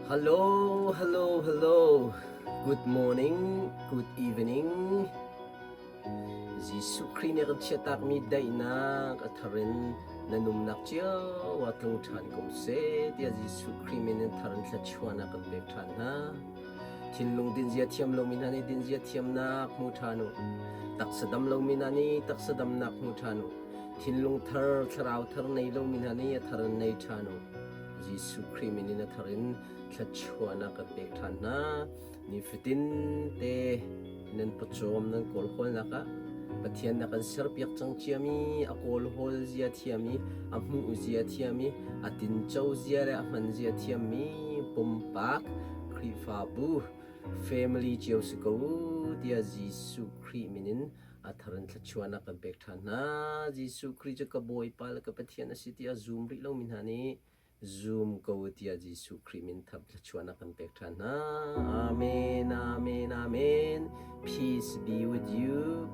Hello, hello, hello. Good morning, good evening. Jesuh Khrih nih kan chiahtakmi daihnak a thar in na numnak cio ah tlung ṭhan ko seh tiah Jesuh Khrih min in thar in thluachuahnak kan pek ṭhan hna. Thinlung dinzia thiam lomi hna nih dinzia thiamnak hmu ṭhan u. Taksa dam lomi hna nih taksa damnak hmu ṭhan u. Thinlung thar, thlarau thar nei lomi hna nih a thar in nei ṭhan u. Jesuh Khrih min in a thar in thluachuahnak kan pek ṭhan hna. Nifatin te nan pawcawm nan kawlhawlnak ah Pathian na kan serpiak cang ciami, a kawlhawl zia thiam i, a hmuh zia thiam i, a tinco zia le a hman zia thiammi pumpak Khrihfabu family cio si ko u tiah Jesuh Khrih min in a thar in thluachuahnak kan pek ṭhan hna. Jesuh Khrih cu ka Bawipa le ka Pathian a si tiah zum rih lomi hna nih zum ko u tiah Jesuh Khrih min thar thluachuahnak kan pek ṭhan hna. Amen, amen, amen. Peace be with you.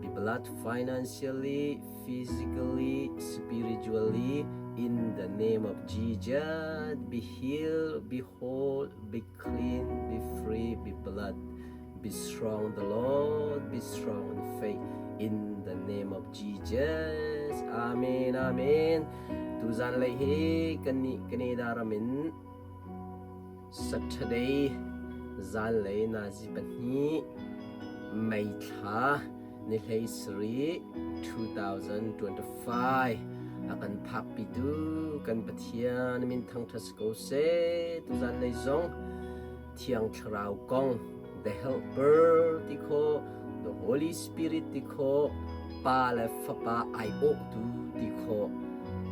Be blessed financially, physically, spiritually. In the name of Jesus, be healed, be whole, be clean, be free, be blood, be strong the Lord, be strong in faith. In the name of Jesus. Amen, amen. Tuzan lei hi kannih Canada ram in Saturday zanlei nazi pahnih May thla ni hlei sarih 2025 a kan phakpitu kan Pathian min thangṭhat si ko seh. Tuzan lei zong Thiang Thlarau kong The Helper ti khawh, The Holy Spirit ti khawh, Pa le Fapa aiawhtu ti khawh,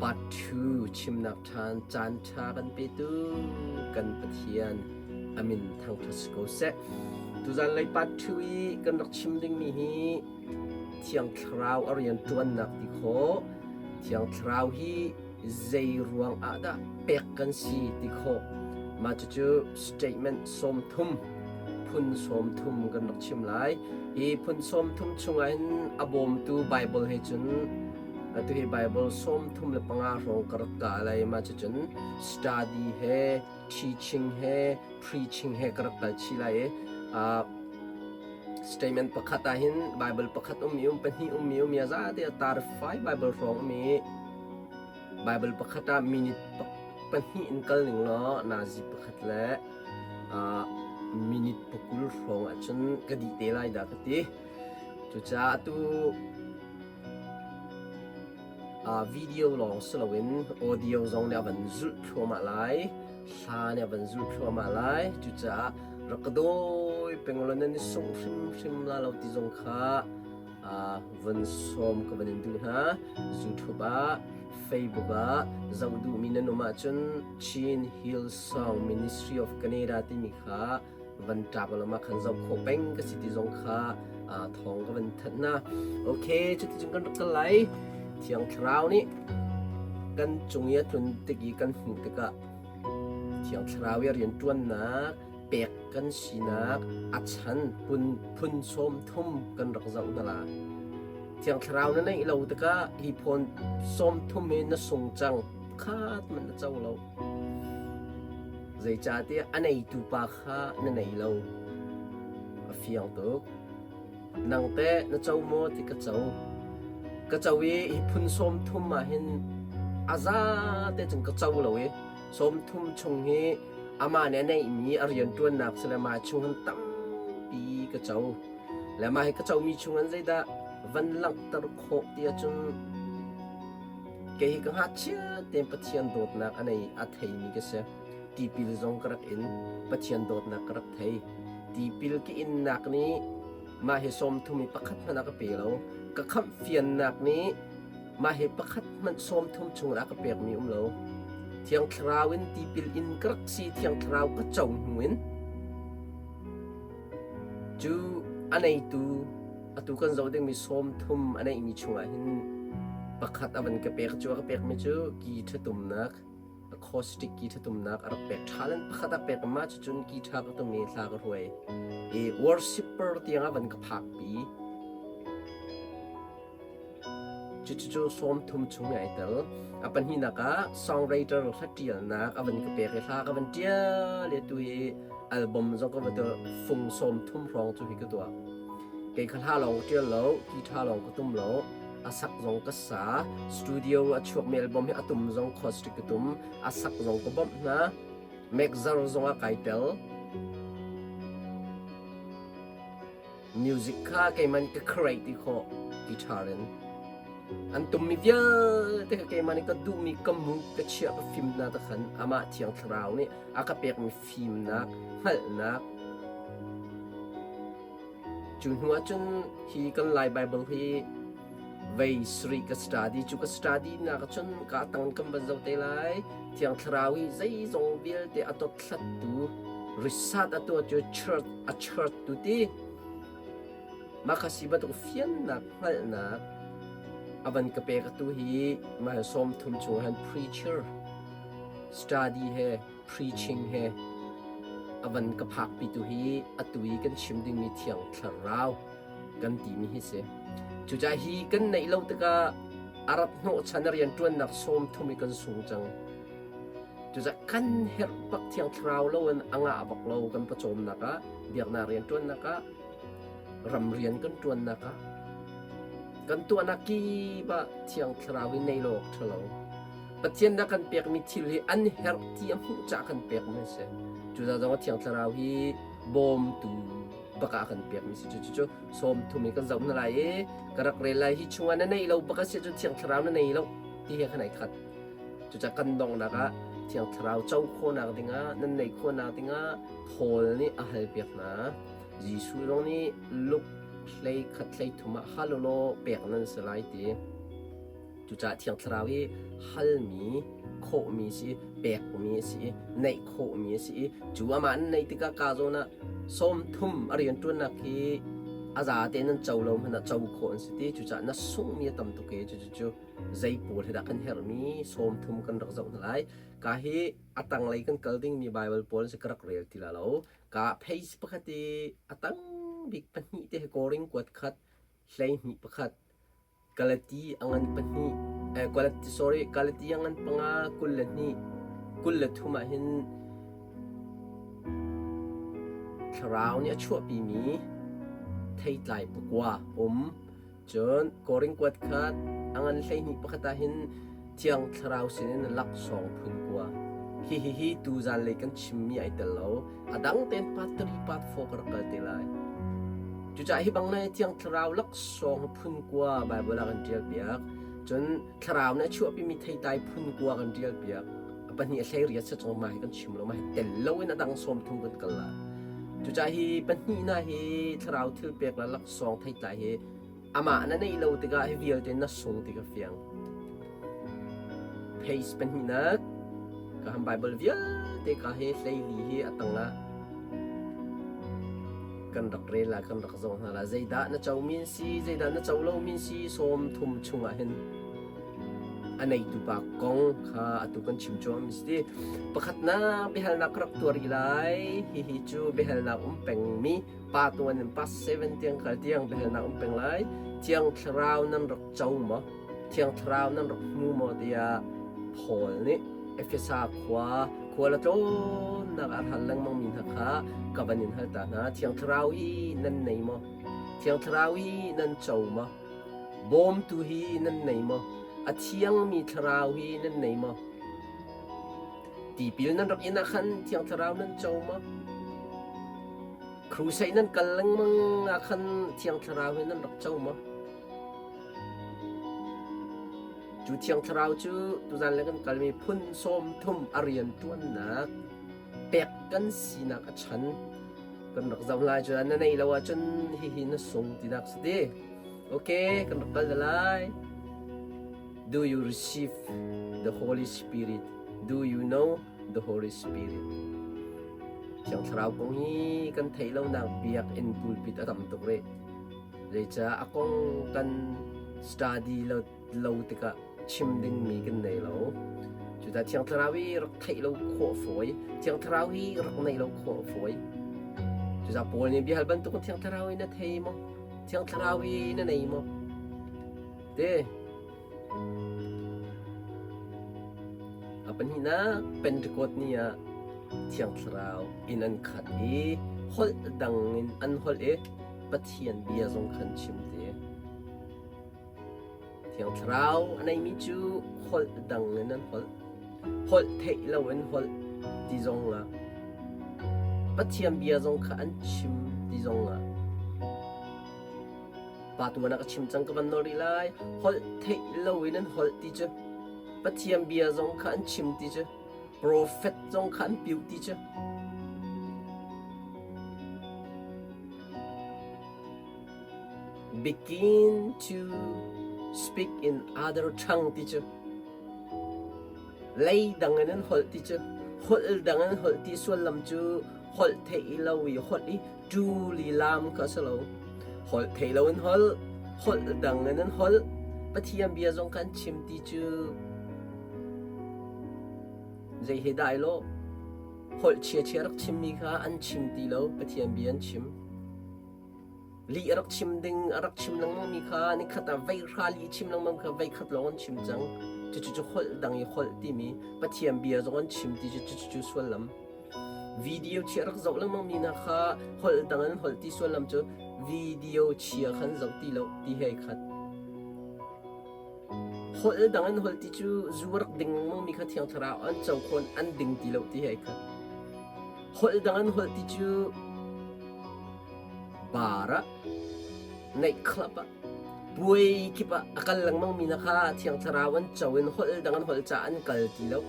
Part 2 chimnak ṭhan caan ṭha kan petu kan Pathian a min thangṭhat si ko seh. Tuzan lei part 2 i kan rak chim dingmi hi Thiang Thlarau a rian ṭuannak ti khawh, Thiang Thlarau hi zei ruang ah dah pek kan si ti khawh. Mah cucu statement 30 phun 30 kan rak chim lai. Hi phun 30 chungah hin a bawmtu Bible he cun atu hi Bible 35 hrawng ka rak kah lai. Mah cucun study he teaching he preaching he ka rak kal chih lai i statement pakhat ah hin Bible pakhat um i um pahnih um i um i a za te tar fai Bible hrawng um i Bible pakhat ah minute pahnih in kal ning law nazi pakhat le minute pakul hrawng ahcun ka dih te lai dah ka ti. Cucaah atu video lawng si loin audio zong nih a van zulh thluahmah lai, hla nih a van zulh thluahmah lai. Cucaah rak ka dawi peng law nan i sungh hrimhrim la lo ti zong kha van sawm ka van in duh hna. YouTube ah, Facebook ah zoh duhmi nan um ahcun Chin Hillsong Ministry of Canada timi kha van ṭap lam ah khan zoh khawh peng ka si ti zong kha thawng ka van thanh hna. Okay, cuticun kan rak kal lai. Thiang Thlarau nih kan cung i a tlun tik i kan hmuh tikah Thiang Thlarau i a rianṭuannak pek kan sinak a chan phun phun sawm thum kan rak zoh hna la. Thiang Thlarau na neih lo tikah hi phun sawm thum hi na sung cang khat man na co lo. Zeicahtiah a neitu pa kha na nei lo. A fiang tuk. Nang teh na co maw ti ka co. Ka co i hi phun sawm thum ah hin a za te cun ka co lo i sawm thum chung hi amah nih a neihmi a rianṭuannak si le mah chung hin tampi ka co. Le mah hi ka comi chung in zeidah van langhter khawh ti ahcun kei hi ka ngakchia tein Pathian dawtnak a nei a theimi ka si. Tipil zong ka rak in Pathian dawtnak ka rak thei. Tipil ka innak nih mah hi 30 i pakhat hmanh a ka pe lo. Ka khamh fiannak nih mah hi pakhat hmanh 30 chung ah a ka pekmi um lo. Thiang Thlarau in tipil in ka rak si, Thiang Thlarau ka co hnu in cu a neitu atu kan zoh dingmi 30 a neihmi chungah hin pakhat a van ka pek cu a ka pekmi cu ki ṭhatumnak acoustic ki ṭhatumnak a rak pek talent pakhat a pek ma cucun ki ṭha ka tum i hla ka hruai i worshipper tiang a van ka phakpi. Cucu 30 chung i ai tel. A pahnihnak ah songwriter hla ṭialnak a van ka pek i hla ka van ṭial i atu hi album zong ka va tuah fung 30 hrawng cu hi ka tuah. Kei kha hla lawng ka ṭial lo, guitar lawng ka tum lo, a sak zong ka sa, studio a chuakmi album hi a tum zong acoustic ka tum, a sak zong ka bawmh hna, mixer zong ah kai tel. Music kha keimah nih ka create ti khawh guitar in. An tummi vialte kha keimah nih ka duhmi ka move ka chiah ka fimnak te khan amah Thiang Thlarau nih a ka pekmi fimnak, hngalhnak cu hnu ahcun hi kan Lai Bible hi vei sarih ka study cu ka study nak ahcun ka tang kan van zoh te lai Thiang Thlarau hi zeizong vialte a dothlattu research a tuah cu church a church tu ti mah kha si bantuk fiannak hngalhnak a van ka pek atu hi mah 30 chung han preacher study he preaching he a van ka phakpi tu hi atu i kan chim dingmi Thiang Thlarau kan timi hi si. Cucaah hi kan neih lo tikah a rat hnawhchan a rianṭuannak 30 i kan sung cang. Cucaah kan herh bak Thiang Thlarau lo in a ngah bak lo kan pawcawmnak ah, biaknak rianṭuannak ah, ram rian kan ṭuannak ah, kan tuahnak kip ah Thiang Thlarau hi nei lo awk ṭha lo. Pathian dah kan pekmi thil hi an herh ti a hmuh caah kan pekmi a si. Cucaah zong Thiang Thlarau hi bawmtu bak ah a kan pekmi si. Cucu 30 in kan zoh hna lai i ka rak rel lai hi chungah na neih lo bak a si ahcun Thiang Thlarau na nei lo ti he khan ai khat. Cucaah kan donghnak ah Thiang Thlarau co khawhnak dingah nan neih khawhnak dingah Paul nih a halpiak hna. Jesuh zong nih Luke hlei khat hlei thum ah hal ulaw pek nan si lai ti. Cucaah Thiang Thlarau hi halmi, khawhmi a si, pekmi a si i neih khawhmi a si i cu amah an neih tikah ka zawn ah 30 a rianṭuannak hi a za tein nan co lo hmanh ah co khawh an si ti. Cucaah na sunghmi a tam tuk i cucu zei pawl hi dah kan herhmi 30 kan rak zoh hna lai. Ka hi a tanglei kan kal dingmi Baibal pawl si ka rak rel ti la lo. Ka page pakhat i a tang bik pahnih te hi Korin kuat khat 12 pakhat Galati a ngan pahnih eh, sorry Galati a ngan panga 22 23 ah hin thlarau nih a chuahpimi theitlai pakua um cun Korin kuat khat a ngan 12 pakhat ah hin Thiang Thlarau sinin laksawng phun kua. Hihi hi tu zanlei kan chimmi ai tel lo. A dang tein part 3 part 4 ka rak kal te lai. Cucaah hi bang na Thiang Thlarau laksawng phun kua Bible ah kan ṭial piak. Cun Thlarau nih a chuahpimi theitlai phun kua kan ṭial piak. A pahnih a hlei riat sa mah hi kan chim lo, mah hi tel loin a dang 30 kan kal lai. Cucaah hi pahnih hna hi Thlarau thil pek le laksawng theitlai hi amah na neih lo tikah hi vialte na sung ti ka fiang. Page pahnihnak ka han Bible vialte ka hi hleili hi a tangah kan rak rel la kan rak zoh hna la zeidah na co min si zeidah na co lo min si 30 chungah hin a neitu pa kong kha atu kan chim cuam si ti pakhatnak biahalnak ka rak tuar i lai hihi cu biahalnak um pengmi pa tuan in pa 7 tiang kal tiang biahalnak um peng lai thiang thlarau nan rak co maw Thiang Thlarau nan rak hmu maw tiah Paul nih Efesa khua khual a tlawnnak ah hal lengmangmi hna kha ka van in hal ta hna. Thiang Thlarau hi nan nei maw? Thiang Thlarau hi nan co maw? Bawmtu hi nan nei maw? A thiangmi Thlarau hi nan nei maw? Tipil nan rak in ah khan Thiang Thlarau nan co maw? Crusade nan kal lengmang ah khan Thiang Thlarau hi nan rak co maw? Cu Thiang Thlarau cu tuzan le kan kalmi phun 30 a rianṭuannak pek kan sinak a chan kan rak zoh lai cu na neih lo ahcun hihi na sung tinak si ti. Okay, kan rak kal lai. Do you receive the Holy Spirit? Do you know the Holy Spirit? Thiang Thlarau kong hi kan theih lonak biakinn pulpit a tam tuk rih. Zeicah a kong kan study lo, lo tikah chim dingmi kan nei lo. Cuta Thiang Thlarau hi rak theih lo khawh fawi. Thiang Thlarau hi rak neih lo khawh fawi. Cuta Paul nih biahal bantuk in Thiang Thlarau hi na thei maw? Thiang Thlarau hi na nei maw? Te. A pahnihnak Pentecost ni ah Thiang Thlarau in an khat i holh dang in an holh i Pathian bia zong khan chim te. Thiang Thlarau a neimi cu holh dang in an holh. Holh theih lo in holh ti zong ah Pathian bia zong kha an chim ti zong ah Pa tuan ah ka chim cang ka van nawl rih lai. Holh theih lo in an holh ti cu Pathian bia zong kha an chim ti cu profet zong kha an piu ti cu begin to speak in other tongue ti cu lei dang in an holh ti cu holh dang in holh ti sullam cu holh theih lo i holh i tu lilam kha a si lo. Holh thei lo in holh, holh dang in an holh. Pathian bia zong kan chim ti cu zei he dai lo. Holh chia-chia rak chimmi kha an chim ti lo, Pathian bia an chim. Lih a rak chim ding a rak chim lengmang mi kha nikhat ah vei hra lih chim lengmang kha vei khat lawng an chim cang. Cucu cu holh dang i holh timi Pathian bia zong an chim ti cu cucu cu sullam. Video chia rak zoh lengmang mi hna kha holh dang an holh ti sullam cu video chia khan zoh ti lo ti he khat. Holh dang an holh ti cu zu rak ding lengmang mi kha Thiang Thlarau an co khawn an ding ti lo ti he khat. Holh dang an holh ti cu bar ah night club ah puai kip ah a kal lengmang mi hna kha Thiang Thlarau an co in holh dang an holh caah an kal ti lo.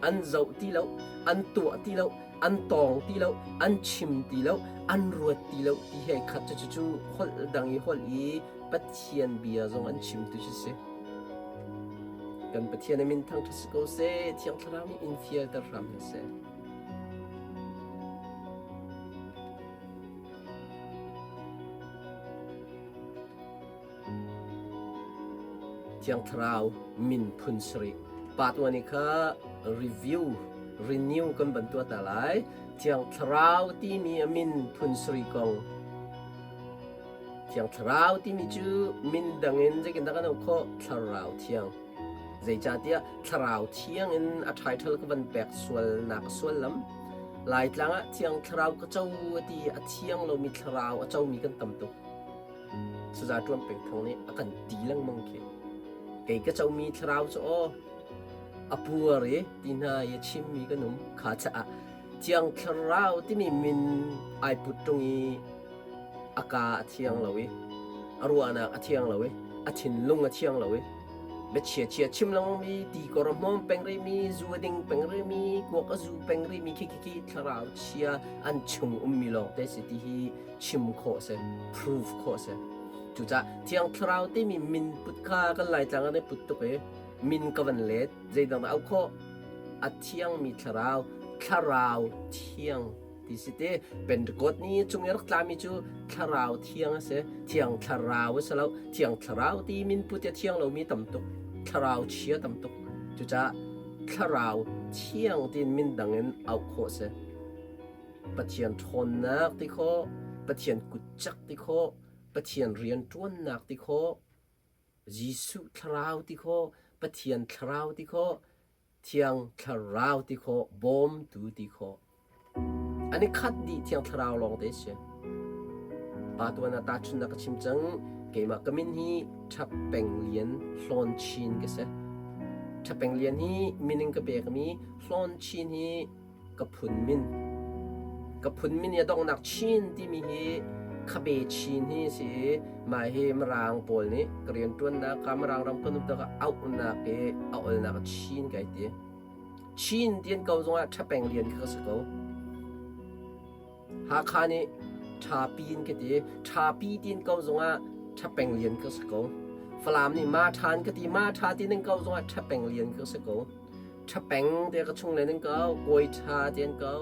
An zoh ti lo, an tuah ti lo, an tawng ti lo, an chim ti lo, an ruat ti lo ti he khat cu cu holh dang i holh i Pathian bia zong an chim tu cu si. Kan Pathian a min thangṭhat si ko seh, Thiang Thlarau nih in fialter hram hna seh. Thiang Thlarau min phun sarih. Pa tuan i kha review, renew kan van tuah ta lai. Thiang Thlarau timi a min phun sarih kong. Thiang Thlarau timi cu min dang in zeitindah kan auh khawh? Thlarau Thiang. Zeicahtiah Thlarau Thiang in a title ka van pek sualnak sullam. Laitlang ah Thiang Thlarau ka co ti a thiang lomi thlarau a comi kan tam tuk. Saza ṭuan peng thang nih a kan ti lengmang khi. Kei ka comi thlarau cu aw a puar i ti hna i a chimmi kan um. Kha caah Thiang Thlarau timi min ai put ṭung i a kaa a thiang lo i a ruahnak a thiang lo i a thinlung a thiang lo i biachia chia chim lengmangmi ti kor a hmawm peng rihmi zu a ding peng rihmi kuak a zu peng rihmi khi khi khi thlarau chia an chung ummi lawng te si ti hi chim khawh a si, proof khawh a si. Cucaah Thiang Thlarau timi min put kha kan Laitlang ah put tuk i min ka van let zeidang dah auh khawh? A thiangmi thlarau, thlarau thiang ti si te. Pentecost ni chung i rak tlami cu thlarau thiang a si. Thiang thlarau a si lo. Thiang thlarau ti min put i a thiang lomi tam tuk. Thlarau chia tam tuk. Cucaah thlarau thiang tiin min dang in auh khawh a si. Pathian ṭhawnnak ti khawh, Pathian kutcak ti khawh, Pathian rianṭuannak ti khawh, Jesuh thlarau ti khawh, Pathian thlarau ti khawh, Thiang Thlarau ti khawh, bawmtu ti khawh. An i khat dih Thiang Thlarau lawng te si. Pa tuan ah tahchunhnak ka chim cang. Keimah ka min hi Ṭhap Peng Lian Hlawn Chin ka si. Ṭhap Peng Lian hi min in ka pekmi Hlawn Chin hi ka phun min ka phun min i a donghnak Chin timi hi khabe Chin hi si i mah hi Mirang pawl nih ka rianṭuannak ka Mirang ram kan um tikah auhnak i a olnak Chin kai ti. Chin ti an ko zongah ṭhapeng lian kha ka si ko. Hakha nih ṭhapi in ka ti. Ṭhapi tiin ko zongah ṭhapeng lian ka si ko. Falam nih ma ṭha in ka ti. Ma ṭha ti ning ko zongah ṭhapeng lian ka si ko. Ṭhapeng te ka chung le ning ko. Kawi ṭha ti an ko.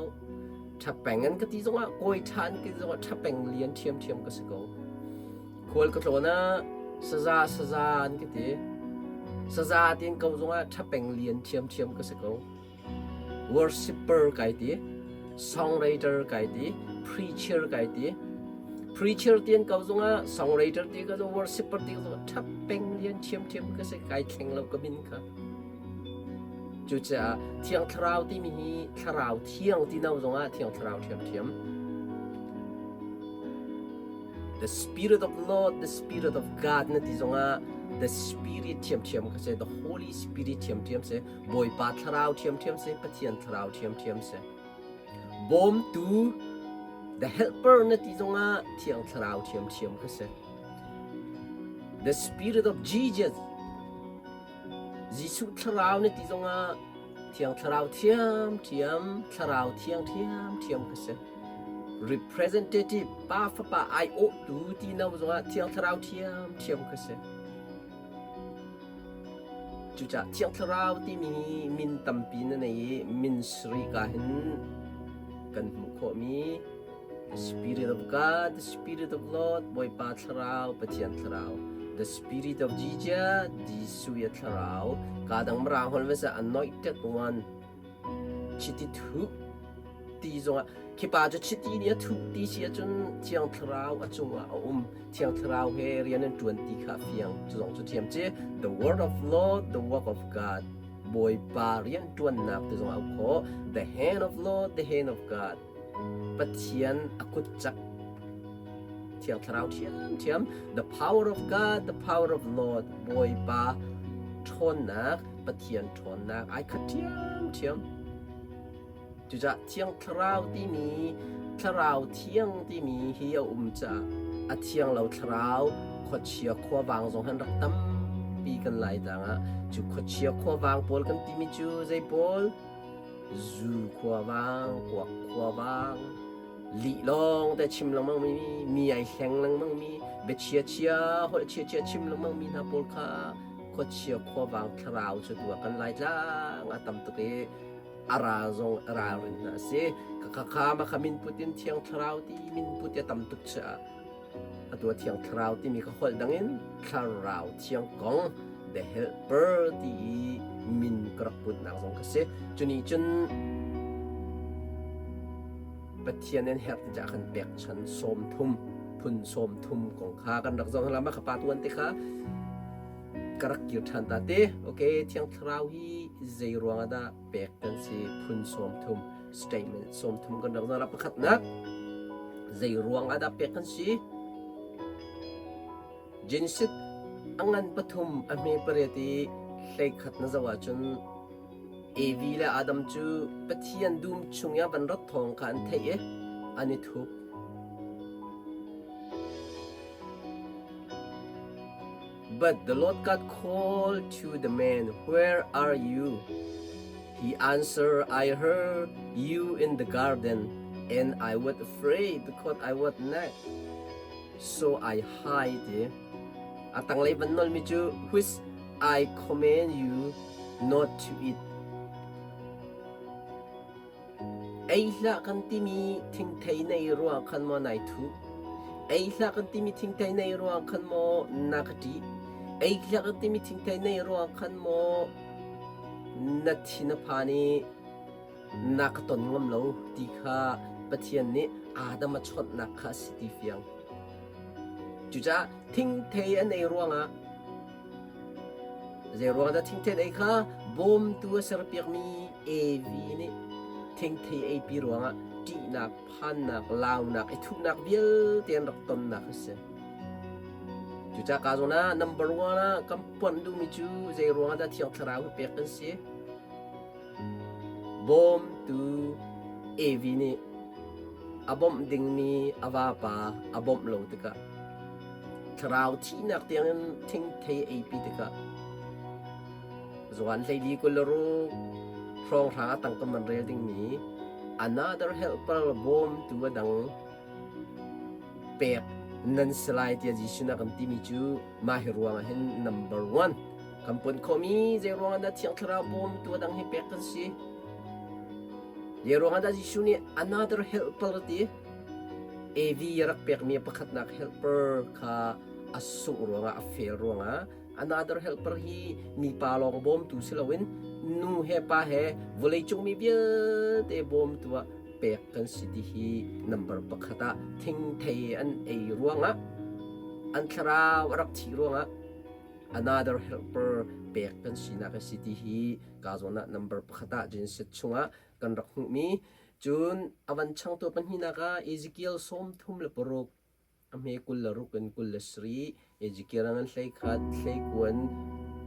Ṭhapeng an ka ti zongah kawi ṭha an ka ti zongah ṭhapeng lian ṭhiamṭhiam ka si ko. Khual ka tlawn ah saza saza an ka ti. Saza tiin ko zongah ṭhapeng lian ṭhiamṭhiam ka si ko. Worshipper kai ti, songwriter kai ti, preacher kai ti. Preacher ti an ko zongah songwriter ti ka zong worshipper ti ka zong ṭhap peng lian ṭhiamṭhiam ka si kai thleng lo ka min kha. Cucaah Thiang Thlarau timi hi Thlarau Thiang ti no zongah Thiang Thlarau ṭhiamṭhiam. The Spirit of Lord, the Spirit of God na ti zongah the Spirit ṭhiamṭhiam kha si, the Holy Spirit ṭhiamṭhiam si, Bawipa Thlarau ṭhiamṭhiam si, Pathian Thlarau ṭhiamṭhiam si. Bawmtu, the Helper na ti zongah Thiang Thlarau ṭhiamṭhiam kha si. The Spirit of Jesus, Jesuh Thlarau na ti zongah Thiang Thlarau ṭhiamṭhiam, Thlarau Thiang ṭhiamṭhiam kha si. Representative Pa Fapa aiawhtu ti no zongah Thiang Thlarau ṭhiamṭhiam kha si. Cucaah Thiang Thlarau timi hi min tampi na nei i min sarih ka hin kan hmuh khawhmi The Spirit of God, the Spirit of Lord, Bawipa Thlarau, Pathian Thlarau, the Spirit of Jesus, Jesuh i Thlarau, ka dang mirang holh vasa anointed one, chiti thuh ti zongah khi pa cu chiti nih a thuh ti si ahcun Thiang Thlarau a cungah a um. Thiang Thlarau he rian an ṭuan ti kha a fiang. Cu zong cu thiam ci. The word of Lord, the work of God. Bawipa rian ṭuannak ti zong a auh khawh. The hand of Lord, the hand of God. Pathian a kut cak. Thiang Thlarau ṭhiamṭhiam. The power of God, the power of Lord. Bawipa ṭhawnnak, Pathian ṭhawnnak ai khat ṭhiamṭhiam. Cucaah Thiang Thlarau timi Thlarau Thiang timi hi a um caah a thiang lo thlarau khuachia khuavang zong han rak tampi kan lai tang ah cu khuachia khuavang pawl kan timi cu zei pawl Zu khuavang, kuak khuavang, lih lawng te chim lengmang mi, mi ai hleng lengmang mi, biachia chia, holh chia chia chim lengmang mi hna pawl kha khuachia khuavang thlarau cu tu ah kan Laitlang a tam tuk i a ral zong a ralrin hna a si. Khakha kha ma kha min put in Thiang Thlarau ti min put i a tam tuk caah Atu a Thiang Thlarau timi ka holh dangin Thlarau Thiang kong The Helper ti i min ka rak putnak zong ka si. Cunih cun Pathian in herh ti cah kan pekchan 30 phun 30 kong kha kan rak zoh hna ma ka pa tuan te kha ka rak kir ṭhan ta te. Okay, Thiang Thlarau hi zei ruang ah dah pek kan si phun 30 statement 30 kan rak zoh la pakhatnak zei ruang ah dah pek kan si Genesis a ngan pathum a hme pariat i 11 na zoh ahcun Evi le Adam cu Pathian dum chung i a van rat thawng kha an theih i an i thup. But the Lord God called to the man, Where are you? He answered, I heard you in the garden, and I was afraid because I was naked. So I hide. A tanglei van nolmi cu, which I command you not to eat. Ei hlah kan timi thingthei na ei ruangah khan maw nai thuh? Ei hlah kan timi thingthei na ei ruangah khan maw na ka ṭih? Ei hlah kan timi thingthei na ei ruangah khan maw na thin a phan i na ka ton ngam lo ti kha Pathian nih Adam a chawnhnak kha a si ti fiang. Cucaah thingthei an ei ruangah Zeiruang dah thingthei ei kha bawmtu a serpiakmi Evi nih thingthei eipi ruangah ṭihnak, phannak, launak, i thuhnak vialte an rak tonnak a si. Cucaah ka zawn ah number one ah kan ponh duhmi cu zeiruang ah dah Thiang Thlarau hi pek kan si? Bawmtu Evi nih a bawmh dingmi a vapa a bawmh lo tikah thlarau thihnak tiangin thingthei eipi tikah Johan 14 26 hrawnghrang a tangka man rel dingmi another helper bawmtu a dang pek nan si lai tiah Jesuh nih a kan timi cu mah hi ruangah hin number one kan pon khawhmi zei ruangah dah Thiang Thlarau bawmtu a dang hi pek kan si zei ruangah dah Jesuh nih another helper ti AV rak pekmi pakhatnak helper kha a sungh ruangah a fail ruangah another helper hi mipa lawng bawmtu si loin nu he pa he vawleicung mi vialte bawmtu ah. pek kan si ti hi number pakhat ah thingthei an ei ruangah an thlarau a rak thih ruangah another helper pek kan sinak a si ti hi ka zawn ah number pakhat ah Genesis chungah kan rak hmuhmi. Cun a van changtu pahnihnak ah Ezekiel 36 a hme 26 in 27 Ezekiel a ngan 11 hlei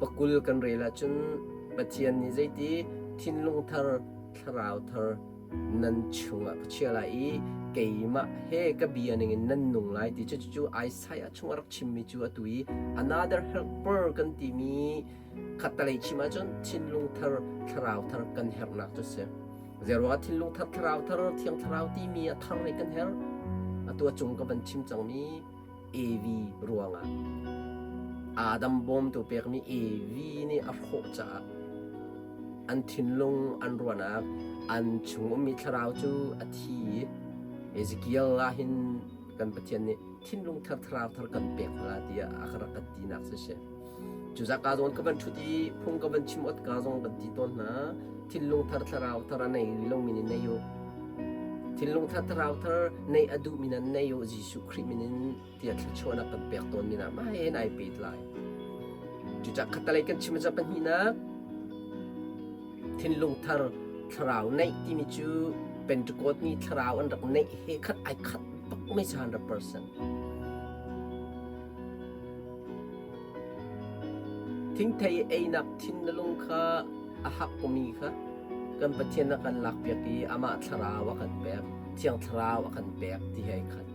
20 kan rel ahcun Pathian nih zeiti thinlung thar thlarau thar nan chungah ka chia lai i keimah he ka bia ningin nan nung lai ti cu cucu Isaiah chung a rak chimmi cu atu i another helper kan timi khattalei chim ahcun thinlung thar thlarau thar kan herhnak cu si. Zeiruangah thinlung thar thlarau thar thiang thlarau timi a thar i kan herh? Atu a cung ka van chim cangmi AV ruangah Adam bawmtu pekmi AV nih a hrawh caah an thinlung an ruahnak an chung ummi thlarau cu a thi i Ezekiel ah hin kan Pathian nih thinlung thar thlarau thar kan pek hna tiah a rak kan tinak si si. Cuzaka zawn ka van ṭhut i phung ka van chim ot ka zong kan ti tawn hna. Thinlung thar thlarau thar a nei lomi nih nei u. Thinlung thar thlarau thar neih a duhmi nan nei u Jesuh Khrih min in tiah thluachuahnak kan pek tawnmi hna mah he nai pet lai. Cucah khattalei kan chim ca pahnihnak thinlung thar thlarau neih timi cu Pentecost ni thlarau an rak neih he khat ai khat bak mei 100%. Thingthei einak thin na lung kha a hak komi kha kan Pathian a kan lakpiak i amah thlarau a kan pek, Thiang Thlarau a kan pek ti he ai khat.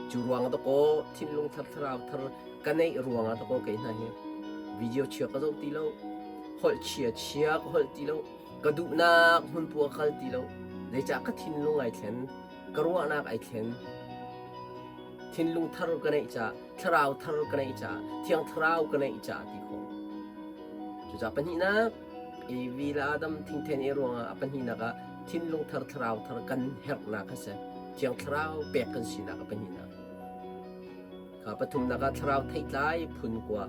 Cu ruang ah dakaw thinlung thar thlarau thar ka neih ruang ah dakaw kei hna hi video chia ka zoh ti lo, holh chia chia ka holh ti lo, ka duhnak hmun pu a kal ti lo. Zeicah ka thinlung ai thlen, ka ruahnak ai thlen. Thinlung thar ka neih caah, thlarau thar ka neih caah, thiang thlarau ka neih caah ti khawh. Cucaah pahnihnak, Evi le Adam thingthen e ruangah a pahnihnak ah thinlung thar thlarau thar kan herhnak a si. Thiang thlarau pek kan sinak a pahnihnak. Kha pathumnak ah thlarau theitlai phun kua.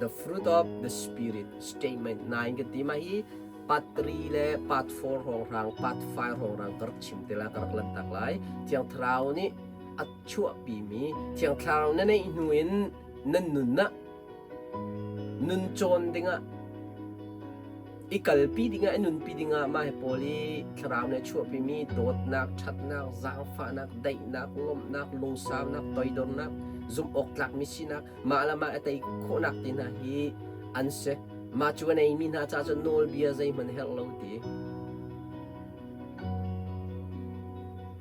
The fruit of the spirit statement 9 kan ti ma hi part 3 le part 4 hrawnghrang part 5 hrawnghrang ka rak chim te la ka rak lan tak lai. Thiang thlarau nih a chuahpimi Thiang thlarau na neih hnu in nan nun ah nun cawn dingah i kalpi dingah i nunpi dingah mah hi pawl i thlarau nih a chuahpimi dawtnak, ṭhatnak, zaangfahnak, daihnak, lawmhnak, lungsaunak, toidornak, zumhawktlakmi sinak, mah le mah a tei khawhnak te hna hi an si. Mah cu a neimi hna caah cun nawlbia zeihmanh herh lo ti.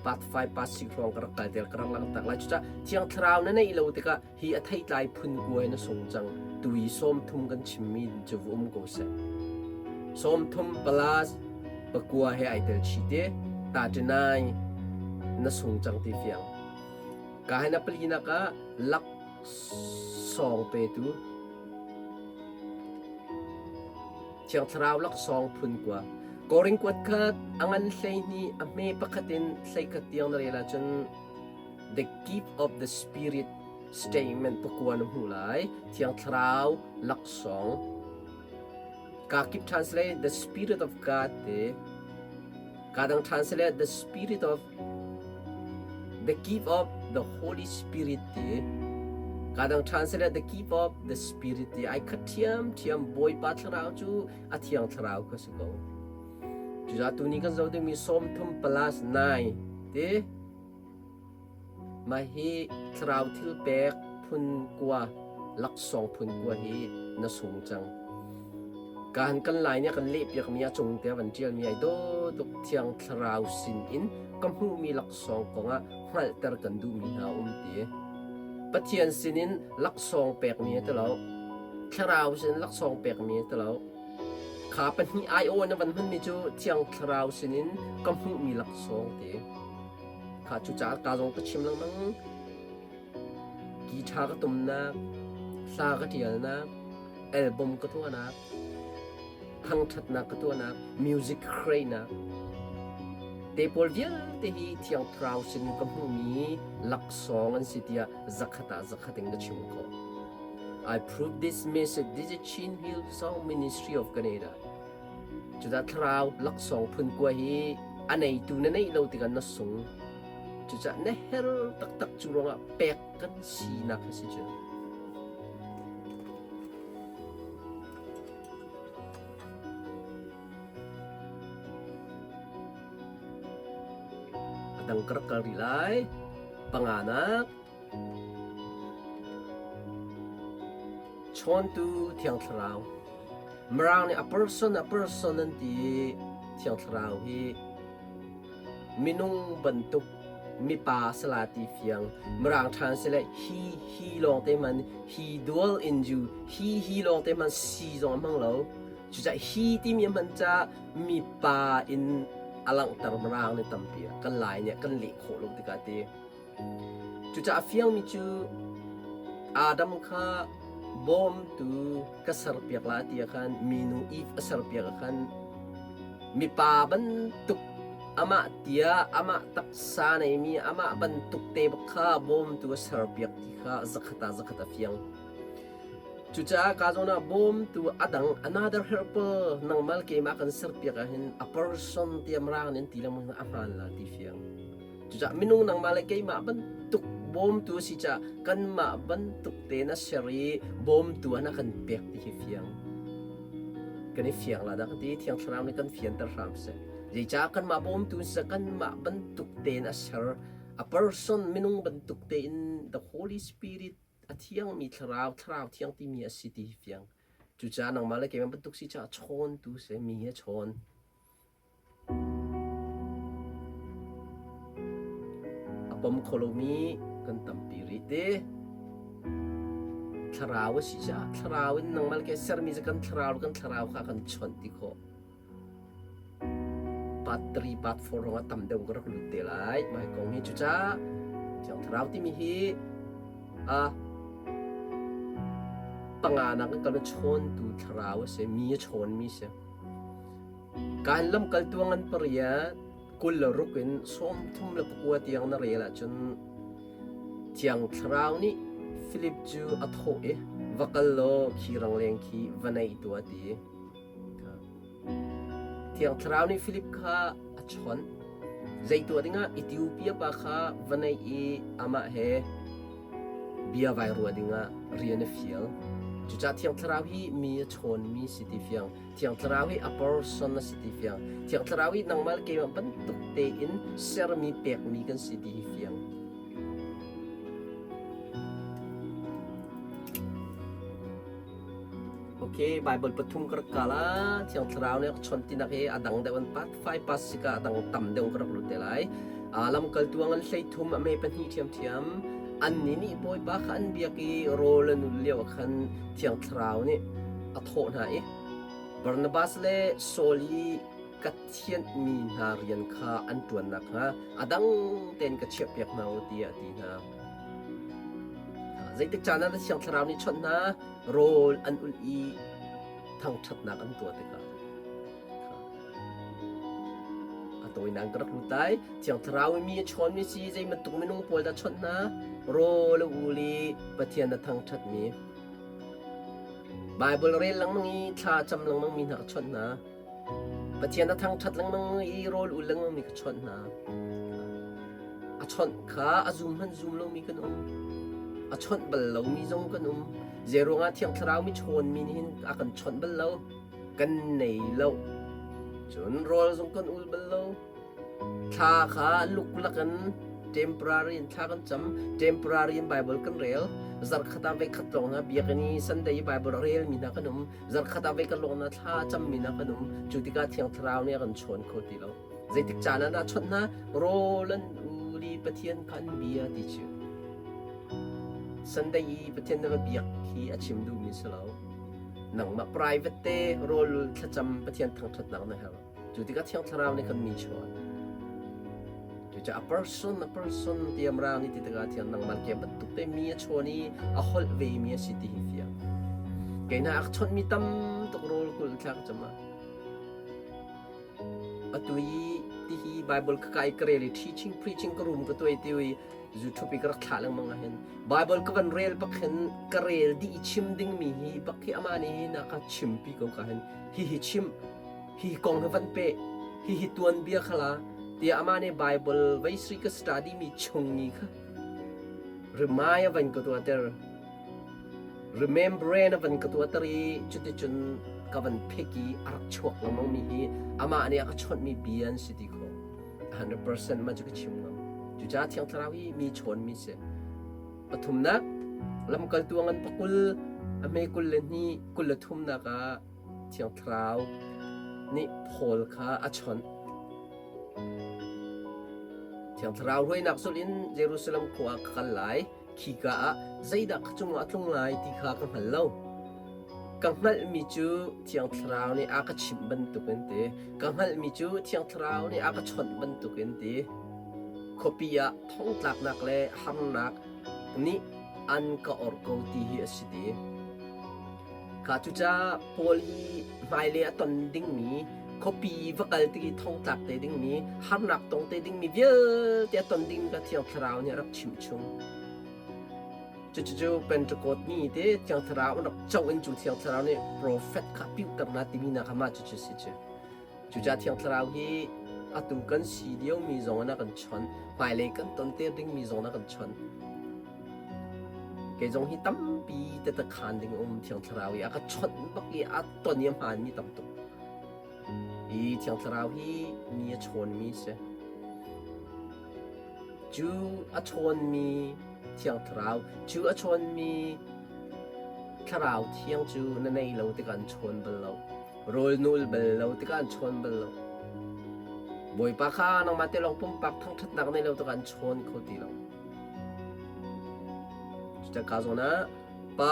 Part 5, part 6 hrawng ka rak kal tel ka rak langtak lai. Cucaah Thiang Thlarau na neih lo tikah hi a theitlai phun kuai na sung cang. Tui 30 kan chimmi cu va um ko seh. 30 plus pakua he ai tel chih te. 39 na sung cang ti fiang. Ka hin a palinak ah laksawng petu Thiang Thlarau laksawng phun kua. Korin kuat khat a ngan 12 a hme pakhat in 11 tiang na rel ahcun the gift of the spirit statement pakua na hmuh lai. Thiang Thlarau laksawng. Ka kip translate the spirit of God te. Ka dang translate the spirit of the gift of the Holy Spirit ti. Ka dang translate the gift of the Spirit ti. Ai khat thiam thiam Bawipa thlarau cu a thiang thlarau kha si ko. Cucaah tuni kan zoh dingmi 30 plus 9 ti. Mah hi thlarau thil pek phun kua laksawng phun kua hi na sung cang. Kaan kan lai nih kan lehpiakmi a cung te van ṭialmi ai dawh tuk thiang thlarau sin in ka hmuhmi laksawng kongah hngalhter kan duhmi hna um ti. Pathian sinin laksawng pekmi a ti lo. Thlarau sin laksawng pekmi a ti lo. Kha pahnih aiawh na van hmanmi cu thiang thlarau sinin ka hmuhmi laksawng ti. Kha cucaah ka zong ka chim lengmang. Guitar ka tumnak, hla ka ṭialnak, album ka tuahnak, thangṭhatnak ka tuahnak, music create-nak, te pawl vialte hi Thiang Thlarau sin ka hmuhmi laksawng an si tiah zakhat ah zakhat in ka chim khawh. I prove this message. This is Chin Hill Song Ministry of Canada. Cudah thlarau laksawng phun kua hi A neitu na neih lo tikah na sung. Cucaah na her taktak cu ruangah pek kan sinak a si cu. A dang ka rak kal rih lai. Panganak. Chawntu Thiang Thlarau. Mirang nih a person a person an ti i Thiang Thlarau hi minung bantuk mipa sala ti fiang Mirang ṭhan sile hi hi lawngte man he dwell in you hi hi lawngte man si zong a hmang lo. Cucaah hi timi a hman caah mipa in a langhter Mirang nih tampi kan Lai nih kan leh khawh lo tikah ti. Cucaah a fiangmi cu Adam kha bawmtu ka serpiak la ti ah khan minu Eve a serpiak ah khan mipa bantuk amah tia amah taksa neimi amah bantuk te bak kha bawmtu a serpiak ti kha zakhat ah zakhat a fiang. Cucaah ka zawn ah bawmtu a dang another helper nangmal keimah kan serpiak ahhin a person tiah mirang nih an ti lengmang a hmaan la ti fiang. Cucaah minung nangmah le keimah bantuk bawmtu a si caah kanmah bantuk tein a ser i bawmtu an a kan pek ti hi fiang. Kan i fiang la dah ka ti Thiang Thlarau nih kan fianter hram seh. Zeicah kanmah bawmtu si kanmah bantuk tein a ser a person minung bantuk tein the Holy Spirit a thiangmi thlarau, thlarau thiang timi a si ti hi fiang. Cucaah nangmah le keimah bantuk si caah chawntu si, mi hi a chawn. A pom kho lomi kan tampi rih te. Thlarau a si caah thlarau in nangmah le kei sermi cu kan thlarau kan thlarau kha kan chawnh ti khawh. Part 3, part 4 rong ah tam deuh ka rak lut te lai. Mah kong hi cucaah Thiang Thlarau timi hi a panganak in kan chawntu thlarau a si, mi a chawnmi si. Kan lamkaltu ngan pariat 26 in 34 tiang na rel ahcun Thiang Thlarau nih Filip cu a thawh i va kal law khi rangleng khi va naih tuah a ti. Thiang Thlarau nih Filip kha a chawnh. Zei tuah dingah Ethiopia pa kha va naih i amah he bia vai ruah dingah rian a fial. Cucaah Thiang Thlarau hi mi a chawnmi si ti fiang. Thiang Thlarau hi a person a si ti fiang. Thiang Thlarau hi nangmah le keimah bantuk tein sermi pekmi kan si ti hi fiang. Okay, Bible pathum ka rak kal ah Thiang Thlarau nih a ka chawnh tinak hi a dang deuh an part 5 pas sika a dang tam deuh ka rak lut te lai. Lamkaltu an 13 a me pahnih ṭhiamṭhiam. Annih nih Bawipa kha an biak i rawl an ul lio ah khan Thiang Thlarau nih a thawh hna i Barnabas le Saul i ka thianhmi hna rian kha an ṭuan nakhnga a dang tein ka chiahpiak hna u tiah a ti hna. Zeitik caan ah dah Thiang Thlarau nih chawnh hna? Rawl an ulh i thangṭhatnak an tuah tikah a tawinak ka rak lut lai. Thiang Thlarau i mi a chawnmi si zei bantuk minung pawl dah chawnh hna? Rawl a ul i Pathian a thangṭhatmi. Baibal rel lengmang i thla cam lengmang mi hna ka chawnh hna. Pathian a thangṭhat lengmang i rawl ul lengmang mi ka chawnh hna. A chawnh kha a zum hmanh zum lomi kan um. A chawnh bal lomi zong kan um. Zeiruangah Thiang Thlarau mi chawnmi nih hin a kan chawnh bal lo. Kan nei lo. Cun rawl zong kan ul bal lo. Thla kha luklak in temporary in thla kan cam. Temporary in Bible kan rel. Zarhkhat ah voikhat lawng hna biakinn i Sunday i Bible a relmi hna kan um. Zarhkhat ah voikhat lawng hna thla a cammi hna kan um. Cu tikah Thiang Thlarau nih a kan chawn kho ti lo. Zeitik caan ah dah chawnh hna? Rawl an ul i Pathian kha an bia ti cu. Sunday i Pathian na va biak hi a chim duhmi si lo. Nangmah private te rawl thlacam Pathian thangṭhatnak na herh. Cu tikah Thiang Thlarau nih kan mi chuan. Cucaah a person a person tiam ra ni ti tikah thiang nangmah ke bantuk te mi a chawn i a holh ve mi a si ti hi fiang. Kei hna a chawnh mi tam tuk rawl kul thlak cam ah atu i tihi Bible ka kai ka rel i teaching preaching ka room ka tuai ti i YouTube i ka rak thlah lengmang ah hin Bible ka van rel bak hin ka rel dih i chim ding mi hi bak hi amah nih na ka chimpi ko ka hin hi hi chim hi kong hi van pe hi hi tuanbia khala. Tiah amah nih Bible veisri ka study mi chung i kha remind a van ka tuahter. Remembrance a van ka tuahter i cuticun ka van phek i a rak chuak lengmang mi hi amah nih a ka chawnhmi bia an si ti khawh. 100% mah cu ka chim ngam. Cucaah Thiang Thlarau hi mi chawnmi si. Pathumnak, lamkaltu a ngan pakul, a hme 22, 33nak ah Thiang Thlarau nih Paul kha a chawnh. Thiang Thlarau hruainak zulh in Jerusalem khua ah ka kal lai, khika ah zeidah ka cungah a tlung lai ti kha ka hngal lo. Ka hngalhmi cu Thiang Thlarau nih a ka chimh bantukin ti, ka hngalhmi cu Thiang Thlarau nih a ka chawnh bantukin ti. Khuapi ah thongtlaknak le harnak nih an ka orh ko ti hi a si ti. Kha cucaah Paul hi hmailei a ton dingmi, khuapi va kal tik i thongtlak te dingmi, harnak tong te dingmi vialte a ton dingmi kha Thiang Thlarau nih a rak chimh chung. Cucu Pentecost ni te Thiang Thlarau an rak co in cu Thiang Thlarau nih profet kha piuter na timi na kha mah cucu si cu. Cucaah Thiang Thlarau hi atu kan si liomi zong in a kan chawnh, hmailei kan ton te dingmi zong in a kan chawnh. Kei zong hi tampi tete khaan ding um Thiang Thlarau i a ka chawnh bak i a ton i a hmaanmi tam tuk. Hi Thiang Thlarau hi mi a chawnmi si. Cu a chawnmi Thiang Thlarau, cu a chawnmi Thlarau Thiang cu na nei lo tikah an chawn bal lo. Rawl nul bal lo tikah an chawn bal lo. Bawipa kha nangmah te lawng pumpak thangṭhatnak nei lo tikah an chawn kho ti lo. Cucaka zawn ah pa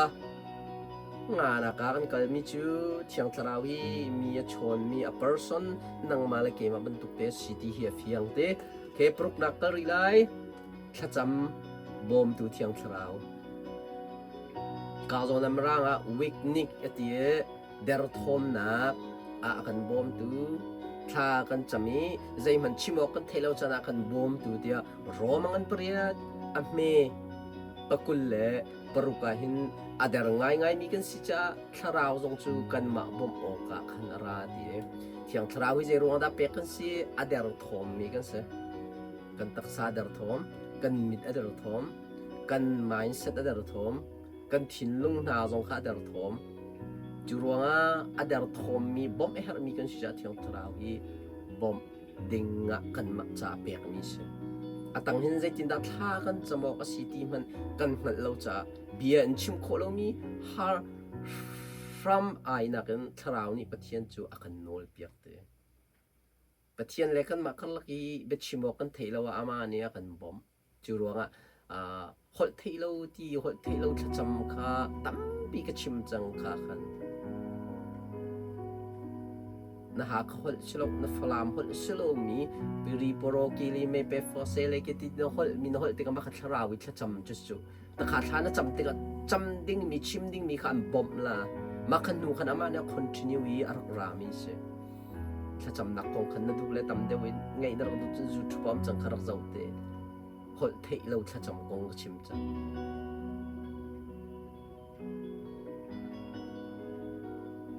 nganak ah kan kalmi cu Thiang Thlarau hi mi a chawnmi a person nangmah le keimah bantuk te a si ti hi a fiang te. Ke paruknak kal rih lai. Thlacam bawmtu Thiang Thlarau. Ka zawn ah Mirang ah weaknik a ti i derthawmnak ah a kan bawmtu thla kan cam i zeihmanh chim awk kan theih lo caan ah kan bawmtu tiah Rom a ngan pariat a hme pakul le paruk ah hin a der ngaingaimi kan si caah thlarau zong cu kanmah bawmh awkah khan a ra ti i Thiang Thlarau hi zei ruang dah pek kan si a derthawmmi kan si kan taksa a derthawm kan mit a derthawm kan mindset a derthawm kan thinlung hna zong kha a derthawm. Cu ruangah a derthawmmi bawmh a herhmi kan si caah Thiang Thlarau hi bawmh ding ah kanmah ca pekmi a si. A tang hin zeitindah thla kan cam awk a si ti hmanh kan hngalh lo caah bia in chim khawh lomi har hram ai nakin Thlarau nih Pathian cu a kan nawlpiak te. Pathian le kanmah karlak i biachim awk kan theih lo ah amah nih a kan bawmh. Cu ruangah holh theih lo ti holh theih lo thlacam kha tampi ka chim cang kha khan na Hakha holh si lo na Falam holh si lomi piri poro kili me pe fo se le ke ti na holh mi na holh tikah mah kha thlarau i thlacam cu cu ta kha thla na cam tikah cam dingmi chim dingmi kha an bawmh la mah khan hnu khan amah nih continue i a rak rami si Thlacamnak kong khan na duh le tam deuh in ngaih na rak duh cun YouTube ah um cang kha rak zoh te. Holh theih lo thlacam kong ka chim cang.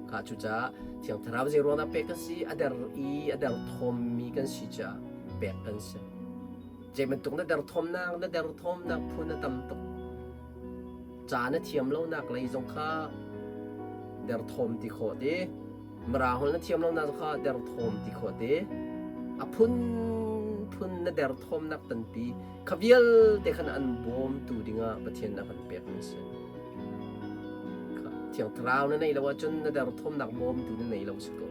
Kha cucaah Thiang Thlarau zei ruangah pek kan si? A der i a derthawmmi kan si caah pek kan si. Zei bantuk na derthawmnak, na derthawmnak phun a tam tuk. Ca na thiam lonak lei zong kha derthawm ti khawh ti. Mara holh na thiam lonak kha derthawm ti khawh te. A phunphun na derthawmnak tanpi kha vialte khan an bawmtu dingah Pathian a kan pekmi a si. Thiang Thlarau na neih lo ahcun na derthawmnak bawmtu na nei lo si ko.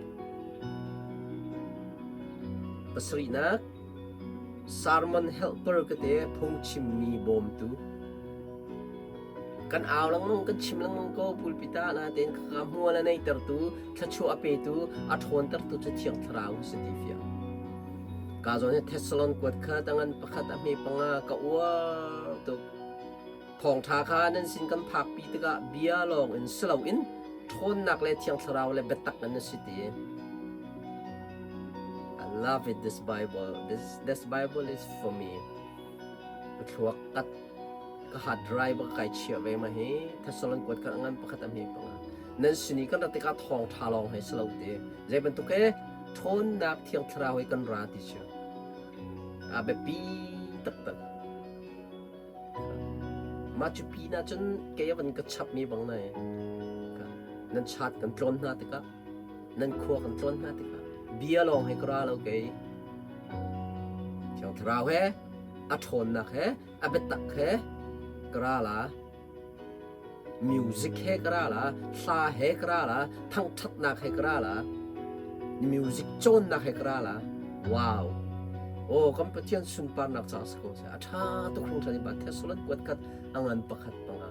Pasarihnak, sermon helper ka te phungchimmi bawmtu. Kan au lengmang, kan chim lengmang ko pulpit ah natein khakha hmual a neitertu, thluachuah a petu, a ṭhawntertu cu Thiang Thlarau a si ti fiang. Ka zawn hi Thessalon kuat kha tangan pakhat a hme panga ka uar tuk. Thawngṭha kha nan sin kan phakpi tikah bia lawng in si loin ṭhawnnak le Thiang Thlarau le biatak in a si ti. I love it this Bible. This this Bible is for me. Ka thluak kat ka hard drive ka kai chiah ve ma hi Thessalon kuat ka ngan pakhat a hme panga nan sin i kan rat tikah thawng ṭha lawng hei si lo te zei bantuk he ṭhawnnak thiang thlarau he kan ra ti cu. A biapi taktak. Mah cu pin ah cun kei a van ka chapmi bang nai nan chat kan tlawn hna tikah nan khua kan tlawn hna tikah bia lawng he ka ra lo kei. Thiang Thlarau he a ṭhawnnak he a biatak he ka ra la. Music he ka ra la, hla he ka ra la, thangṭhatnak he ka ra la, music cawnnak he ka ra la. Wow! Oh, kan Pathian sunparnak ca si ko seh. A ṭha tuk hringhran i ba Thessalon kuat khat a ngan pakhat panga.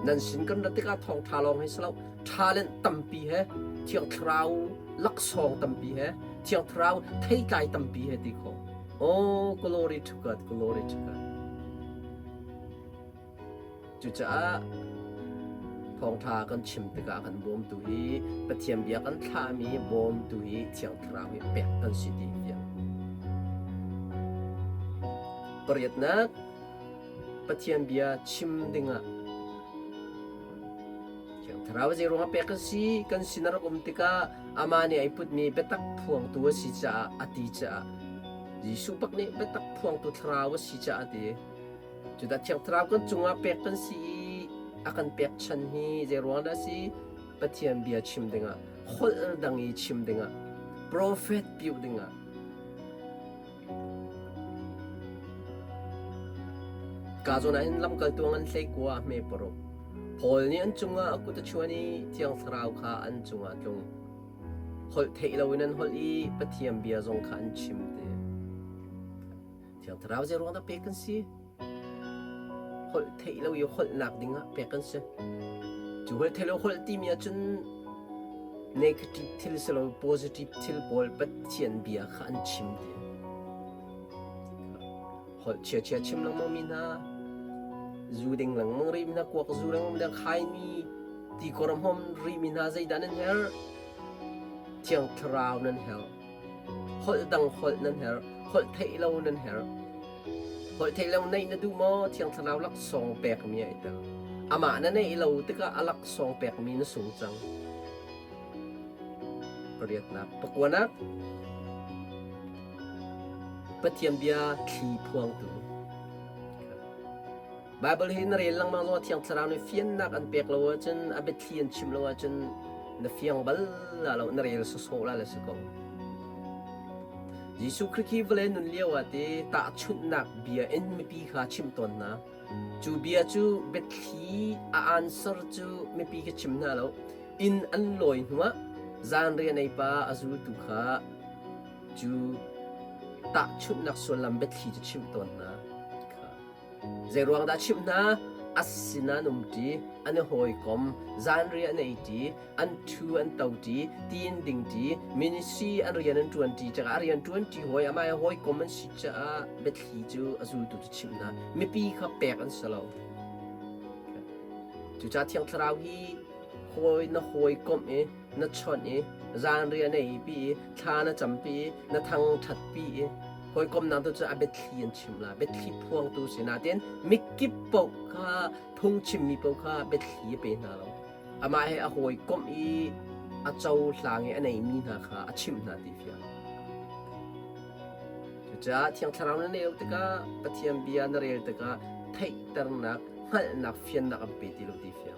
Nan sin kan rat tikah thawngṭha lawng hi si lo, talent tampi he, Thiang Thlarau laksawng tampi he, Thiang Thlarau theitlai tampi he ti kho. Oh, glory to God, glory to God. Cucaah thawngṭha kan chim tikah kan bawmtu hi Pathian bia kan thlahmi bawmtu hi Thiang Thlarau hi pek kan si ti fiang. Pariatnak, Pathian bia chim dingah Thiang Thlarau zei ruangah pek kan si? Kan sin a rak um tikah amah nih ai putmi biatak phuangtu a si caah a ti caah Jesuh bak nih biatak phuangtu Thlarau a si caah a ti. Cudah Thiang Thlarau kan cungah pek kan si i a kan pekchan hi zei ruang dah a si? Pathian bia chim dingah, holh dang i chim dingah, profet piuh dingah. Ka zawn ah hin lamkaltu an hlei kua hme paruk. Paul nih an cungah a kut a chuan i Thiang Thlarau kha an cungah a tlung. Holh theih loin an holh i Pathian bia zong kha an chim ti. Thiang Thlarau zei ruang dah pek kan si? Holh theih lo i holhnak dingah pek kan si. Cu holh theih lo holh timi ahcun negative thil si lo positive thil pawl Pathian bia kha an chim ti. Holh chia-chia chim lengmang mi hna, zu ding lengmang rih mi hna, kuak zu lengmang mi hna, khaini ti kor hmom rih mi hna zeidah nan herh? Thiang Thlarau nan herh. Holh dang holh nan herh. Holh theih lo nan herh. Holh theih lo neih na duh maw? Thiang Thlarau laksawng pekmi ah i tel. Amah na neih lo tikah a laksawng pekmi na sung cang. Pariatnak, pakuanak, Pathian bia thli phuangtu. Baibal hi na rel lengmang zongah Thiang Thlarau nih fiannak an pek lo ahcun, a biathli an chim lo ahcun na fiang bal la lo, na rel sawsawh la le si ko. Jesuh Khrih khi vawlei nun lio ah ti tahchunhnak bia in mipi kha chimh tawn hna. Cu bia cu biathli a answer cu mipi kha chim hna lo. Inn an lawi hnuah zanriah ei pa a zultu kha cu tahchunhnak sullam biathli cu chimh tawn hna. Zeiruang dah chimh hna? A sinah an umṭi, an i hawikom, zanriah an eiṭi, an ṭhu an toṭi, ti an dingṭi, ministry an rian an ṭuanṭi caah a rian ṭuanṭi hawi amah he hawikom an si caah biathli cu a zultu cu chimh hna. Mipi kha pek an si lo. Cucaah Thiang Thlarau hi hawi na hawikomh i na chawnh i zanriah na eipi i thla na campi i na thangṭhatpi i hawikomnak tu cu a biathli an chim la biathli phuangtu si nain mikip paoh kha phungchimmi paoh kha biathli a pe hna lo amah he a hawikomh i a cohlang i a neimi hna kha a chimh hna ti fiang cucaah Thiang Thlarau na neih lo tikah Pathian bia na rel tikah theihternak hngalhnak fiannak an pe ti lo ti fiang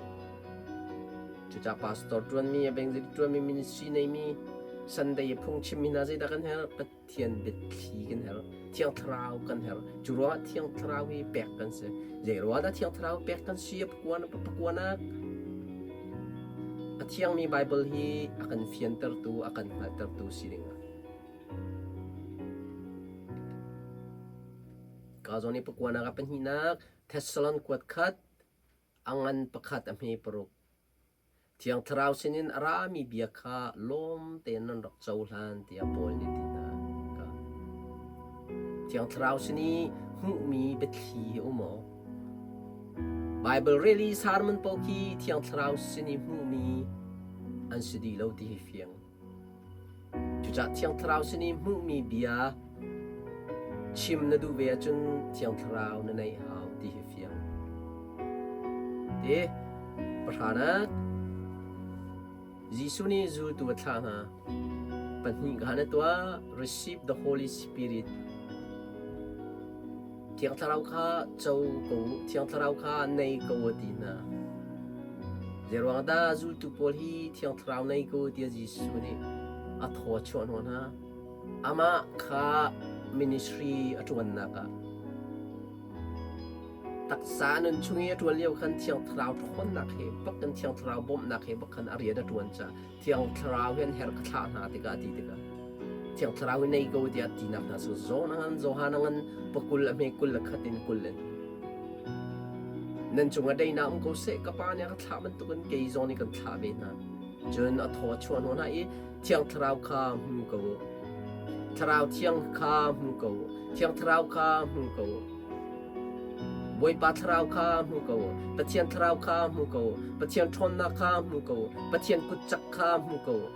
Cucaah pastor ṭuanmi, evangelist ṭuanmi, ministry neimi, Sunday i phungchimmi hna zeidah kan herh? Pathian biathli kan herh. Thiang Thlarau kan herh. Cu ruangah Thiang Thlarau hi pek kan si. Zei ruangah dah Thiang Thlarau pek kan si? Pakuan pakuanak. A thiangmi Bible hi a kan fiantertu, a kan hngalhtertu si dingah. Ka zawn i pakuanak a pahnihnak Thessalon kuat khat A ngan pakhat a hme paruk. Thiang Thlarau sinin a rami bia kha lawm tein nan rak cohlan tiah Paul nih ti hna. Thiang Thlarau sin i hmuhmi biathli hi um aw. Bible rel i sermon paoh khi Thiang Thlarau sin i hmuhmi an si dih lo ti hi fiang. Cucaah Thiang Thlarau sin i hmuhmi bia chim na duh ve ahcun Thiang Thlarau na neih hau ti hi fiang. Ti pahranak Jesuh nih zultu a thlah hna. Pahnih kha na tuah, receive the Holy Spirit. Thiang Thlarau kha co ko u, Thiang Thlarau kha nei ko u ti hna. Zeiruang dah zultu pawl hi Thiang Thlarau nei ko tiah Jesuh nih a thaw a chuah hnawh hna? Amah kha ministry a ṭuannak ah taksa nun chung i a ṭuan lio khan Thiang Thlarau ṭhawnnak he bak in Thiang Thlarau bawmhnak he bak khan a rian a ṭuan caah Thiang Thlarau hin her ka thlah hna tikah ti tikah Thiang Thlarau hi nei ko tiah tinak hna cu John angan Johan angan pakul a hme 21 in 20 in nan cungah daihnak um ko seh ka pa nih a ka thlah bantukin kei zong nih kan thlah ve hna. Cun a thaw a chuah hnawh hna i Thiang Thlarau kha hmu ko u. Thlarau Thiang kha hmu ko u. Thiang Thlarau kha hmu ko u. Bawipa Thlarau kha hmu ko u. Pathian Thlarau kha hmu ko u. Pathian ṭhawnnak kha hmu ko u. Pathian kutcak kha hmu ko u.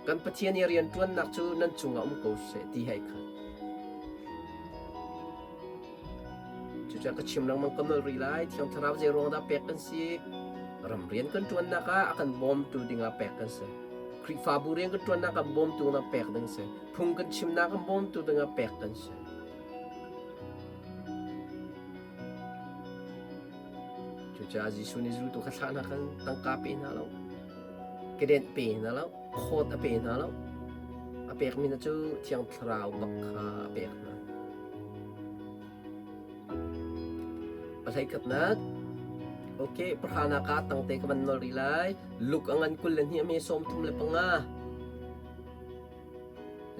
Kan Pathian i rianṭuannak cu nan cungah um ko seh ti hei khat. Cucaah ka chim lengmang ka nolh rih lai. Thiang Thlarau zei ruang dah pek kan si? Ram rian kan ṭuannak ah a kan bawmtu dingah pek kan si. Khrihfabu rian kan ṭuannak ah bawmtu dingah pek ding si. Phung kan chimnak ah bawmtu dingah pek kan si. Cucaah Jesuh nih zultu kha thlah hna khan tangka pe hna lo, kedenh pe hna lo, khawt a pe hna lo. A pekmi hna cu Thiang Thlarau bak kha a pek hna. Pahleikhatnak Ok, pahranak ah tangte ka van nol rih lai. Luk a ngan 22 a me 35.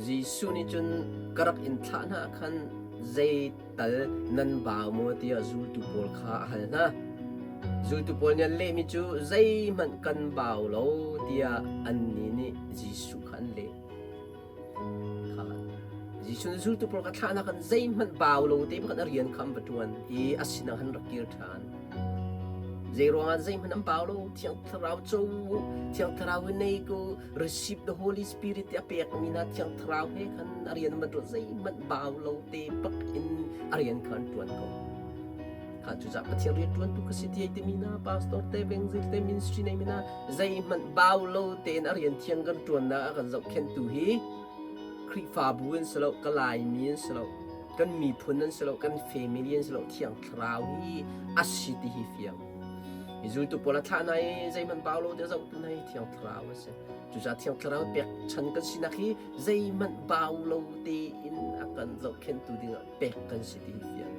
Jesuh nih cun ka rak in thlah hna ah khan zeital nan bau maw tiah zultu pawl kha a hal hna. Zultu pawl nih an lehmi cu zeihmanh kan bau lo tiah annih nih Jesuh kha an leh. Kha Jesuh nih zultu pawl kha thlahnak khan zeihmanh bau lo te pakhat a rian kha an va ṭuan i a sinah khan rak kir ṭhan. Zeiruangah zeihmanh an bau lo, Thiang Thlarau co u, Thiang Thlarau hi nei ko, receive the Holy Spirit ti a pekmi hna Thiang Thlarau he khan a rian an ṭuan zeihmanh bau lo te bak in a rian kha an ṭuan ko. Kha cucaah Pathian rian ṭuantu ka si ti ai timi hna pastor te evangelist te ministry nei mi hna zeihmanh bau lo tein a rian thiang kan ṭuannak a kan zohkhenhtu hi Khrihfabu in si lo, ka Laimi in si lo, kan miphun an si lo, kan family an si lo, Thiang Thlarau hi a si ti hi fiang. Hi zultu pawl a thlah hna i zeihmanh bau lo te zohtu hna hi Thiang Thlarau a si. Cucaah Thiang Thlarau pek chan kan sinak hi zeihmanh bau lo tein a kan zohkhenhtu dingah pek kan si ti hi fiang.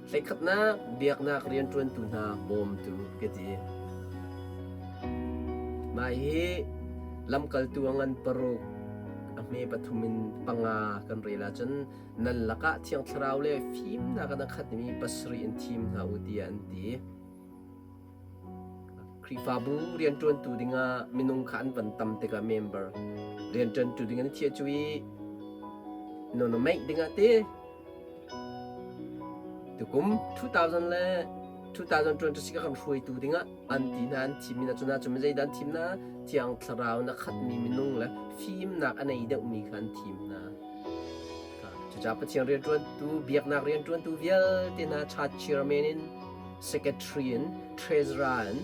Hleikhatnak biaknak rianṭuantu hna bawmtu ka ti. Mah hi lamkaltu a ngan paruk, a hme pathum in panga kan rel ahcun nan lakah Thiang Thlarau le fimnak in a khatmi pasarih in thim hna u tiah an ti. Khrihfabu rianṭuantu dingah minung kha an van tam tikah member rianṭuantu ding an thiah cu i nonomeih dingah ti tukum 2000 le 2026 a kan hruaitu dingah an ti hna an thimmi hna cu na cu zeidah an thim hna Thiang Thlarau na khatmi minung le fimnak a nei deuhmi kha an thim hna. Cucaah Pathian rianṭuantu, biaknak rianṭuantu vialte hna church chairman in, secretary in, treasurer in,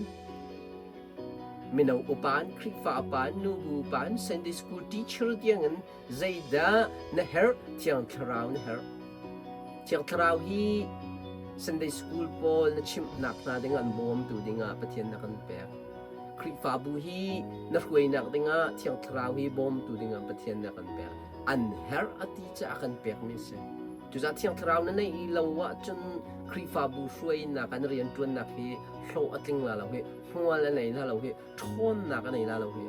mino upa in, Khrihfa upa in, nubu upa in, Sunday school teacher tiangin zeidah na herh? Thiang Thlarau na herh. Thiang Thlarau hi Sunday school pawl na chimhnak hna dingah an bawmtu dingah Pathian na kan pek. Khrihfabu hi na hruainak dingah Thiang Thlarau hi bawmtu dingah Pathian na kan pek. An herh a ti caah a kan pekmi a si. Cucaah Thiang Thlarau na neih lo ahcun Khrihfabu hruainak an rianṭuannak hi hlawh a tling la lo hi, hmual a nei la lo hi, ṭhawnnak a nei la lo hi.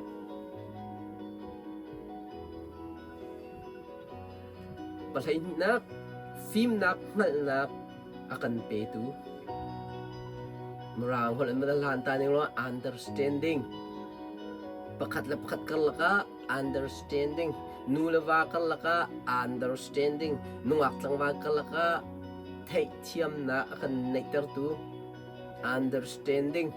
Pahleihnihnak, fimnak hngalhnak a kan petu. Mirang holh in hlan ta ning law understanding. Pakhat le pakhat karlak ah understanding. Nu le va karlak ah understanding. Nungak tlangval karlak ah theihthiamnak a kan neihtertu understanding.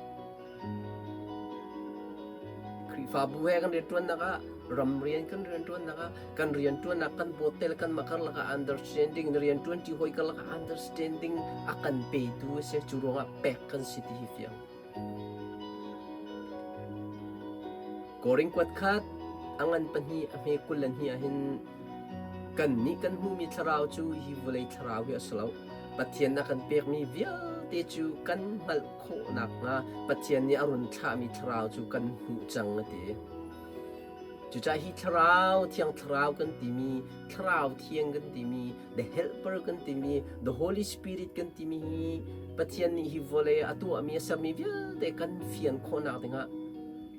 Khrihfabu he kan rianṭuannak ah ram rian kan rianṭuannak ah kan rianṭuannak kan bawt te le kanmah karlak ah understanding na rianṭuanṭi hawi karlak ah understanding a kan petu a si. Cu ruangah pek kan si ti hi fiang. Korin kuat khat a ngan pahnih a hme 22 ah hin. Kannih kan hmuhmi thlarau cu hi vawlei thlarau hi a si lo. Pathian a kan pekmi vialte cu kan hngalh khawh nakhnga Pathian nih a run thlahmi thlarau cu kan hmuh cang a ti. Cucaah hi thlarau, thiang thlarau kan timi, thlarau thiang kan timi, the helper kan timi, the Holy Spirit kan timi hi Pathian nih hi vawlei a tuahmi a sermi vialte kan fian khawhnak dingah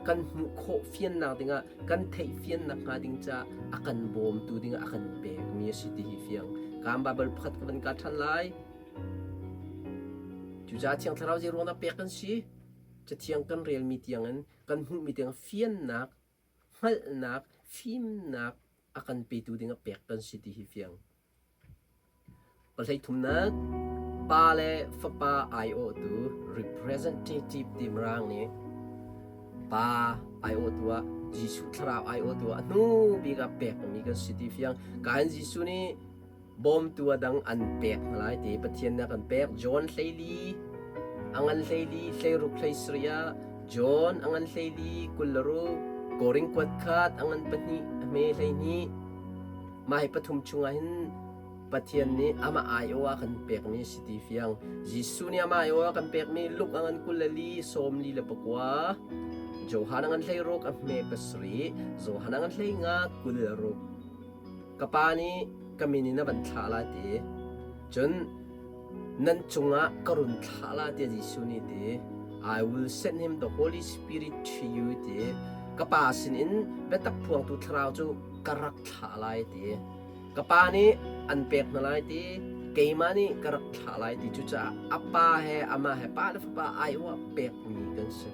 kan hmuh khawh fiannak dingah kan theih fiannak hnga ding caah a kan bawmtu dingah a kan pekmi a si ti hi fiang. Kam Bible pakhat ka van ka ṭhan lai. Cucaah Thiang Thlarau zei ruangah pek kan si? Cathiang kan relmi tiangin kan hmuhmi tiang fiannak, hngalhnak, fimnak a kan petu dingah pek kan si ti hi fiang. Pahlei thumnak, pa le fapa aiawhtu representative ti mirang nih pa aiawhtu ah Jesuh thlarau aiawhtu ah a hnu bik ah pekmi kan si ti fiang. Kain Jesuh nih bawmtu a dang an pek hna lai ti Pathian nih a kan pek. John 14 a ngan 14 16 sarih ah John a ngan 14 26 Korin kuat khat a ngan pahnih a hme 12 mah hi pathum chungah hin Pathian nih amah aiawh a kan pekmi si ti fiang. Jesuh nih amah aiawh a kan pekmi Luke a ngan 24 49 Johan a ngan 16 a hme pasarih Johan a ngan 15 26 Ka pa nih ka min in a van thlah lai ti. Cun nan cungah ka run thlah lai tiah Jesuh nih ti. I will send him the Holy Spirit to you ti. Ka pa sinin biatak phuangtu thlarau cu ka rak thlah lai ti. Ka pa nih an pek hna lai ti. Keimah nih ka rak thlah lai ti. Cucaah a pa he amah he pa le fapa aiawh pekmi kan si.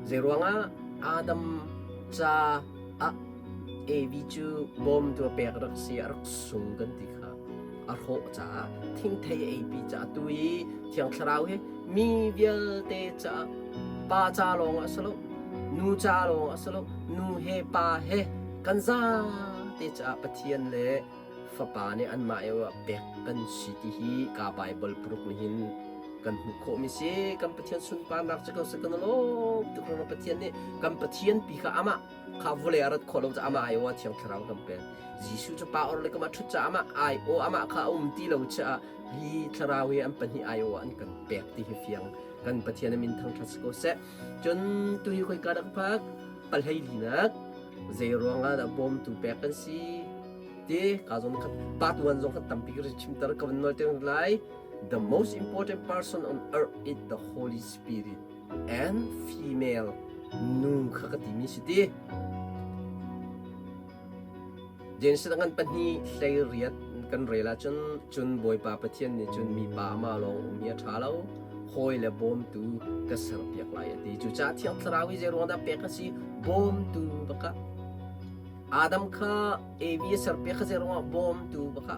Zeiruangah Adam ca ah Evi cu bawmtu a pek rak si a rak sung kan ti kha a hrawh caah thingthei a eipi caah tu i Thiang Thlarau hi mi vialte caah pa ca lawng ah si lo nu ca lawng ah si lo nu he pa he kan zate caah Pathian le Fapa nih anmah i pek kan si ti hi ka Baibal paruk nih hin kan hmuh khawhmi si kan Pathian sunparnak cu ko si kan lawm tuk Pathian nih kan Pathian pi kha amah kha vawlei a rat khawh lo caah amah aiawh ah Thiang Thlarau kan pek. Jesuh cu pa or le kamah ṭhut caah amah aiawh amah kha a um ti lo caah hi Thlarau hi an pahnih aiawh ah an kan pek ti hi fiang kan Pathian a min thangṭhat si ko seh. Cun tu hi khoika dah ka phak? Pahlei linak zei ruangah dah bawmtu pek kan si ti ka zong khat part 1 zong khat tampi ka chimter ka van nawl te lai. The most important person on earth is the Holy Spirit. And female nu kha ka timi si ti. Genesis ngan pahnih hlei riat kan rel ahcun cun Bawipa Pathian nih cun mipa amah lawng um hi a ṭha lo hawi le bawmtu ka serpiak lai a ti. Cucaah Thiang Thlarau hi zei ruang dah pek a si? Bawmtu baka. Adam kha Evi a serpiak kha zei ruangah bawmtu baka.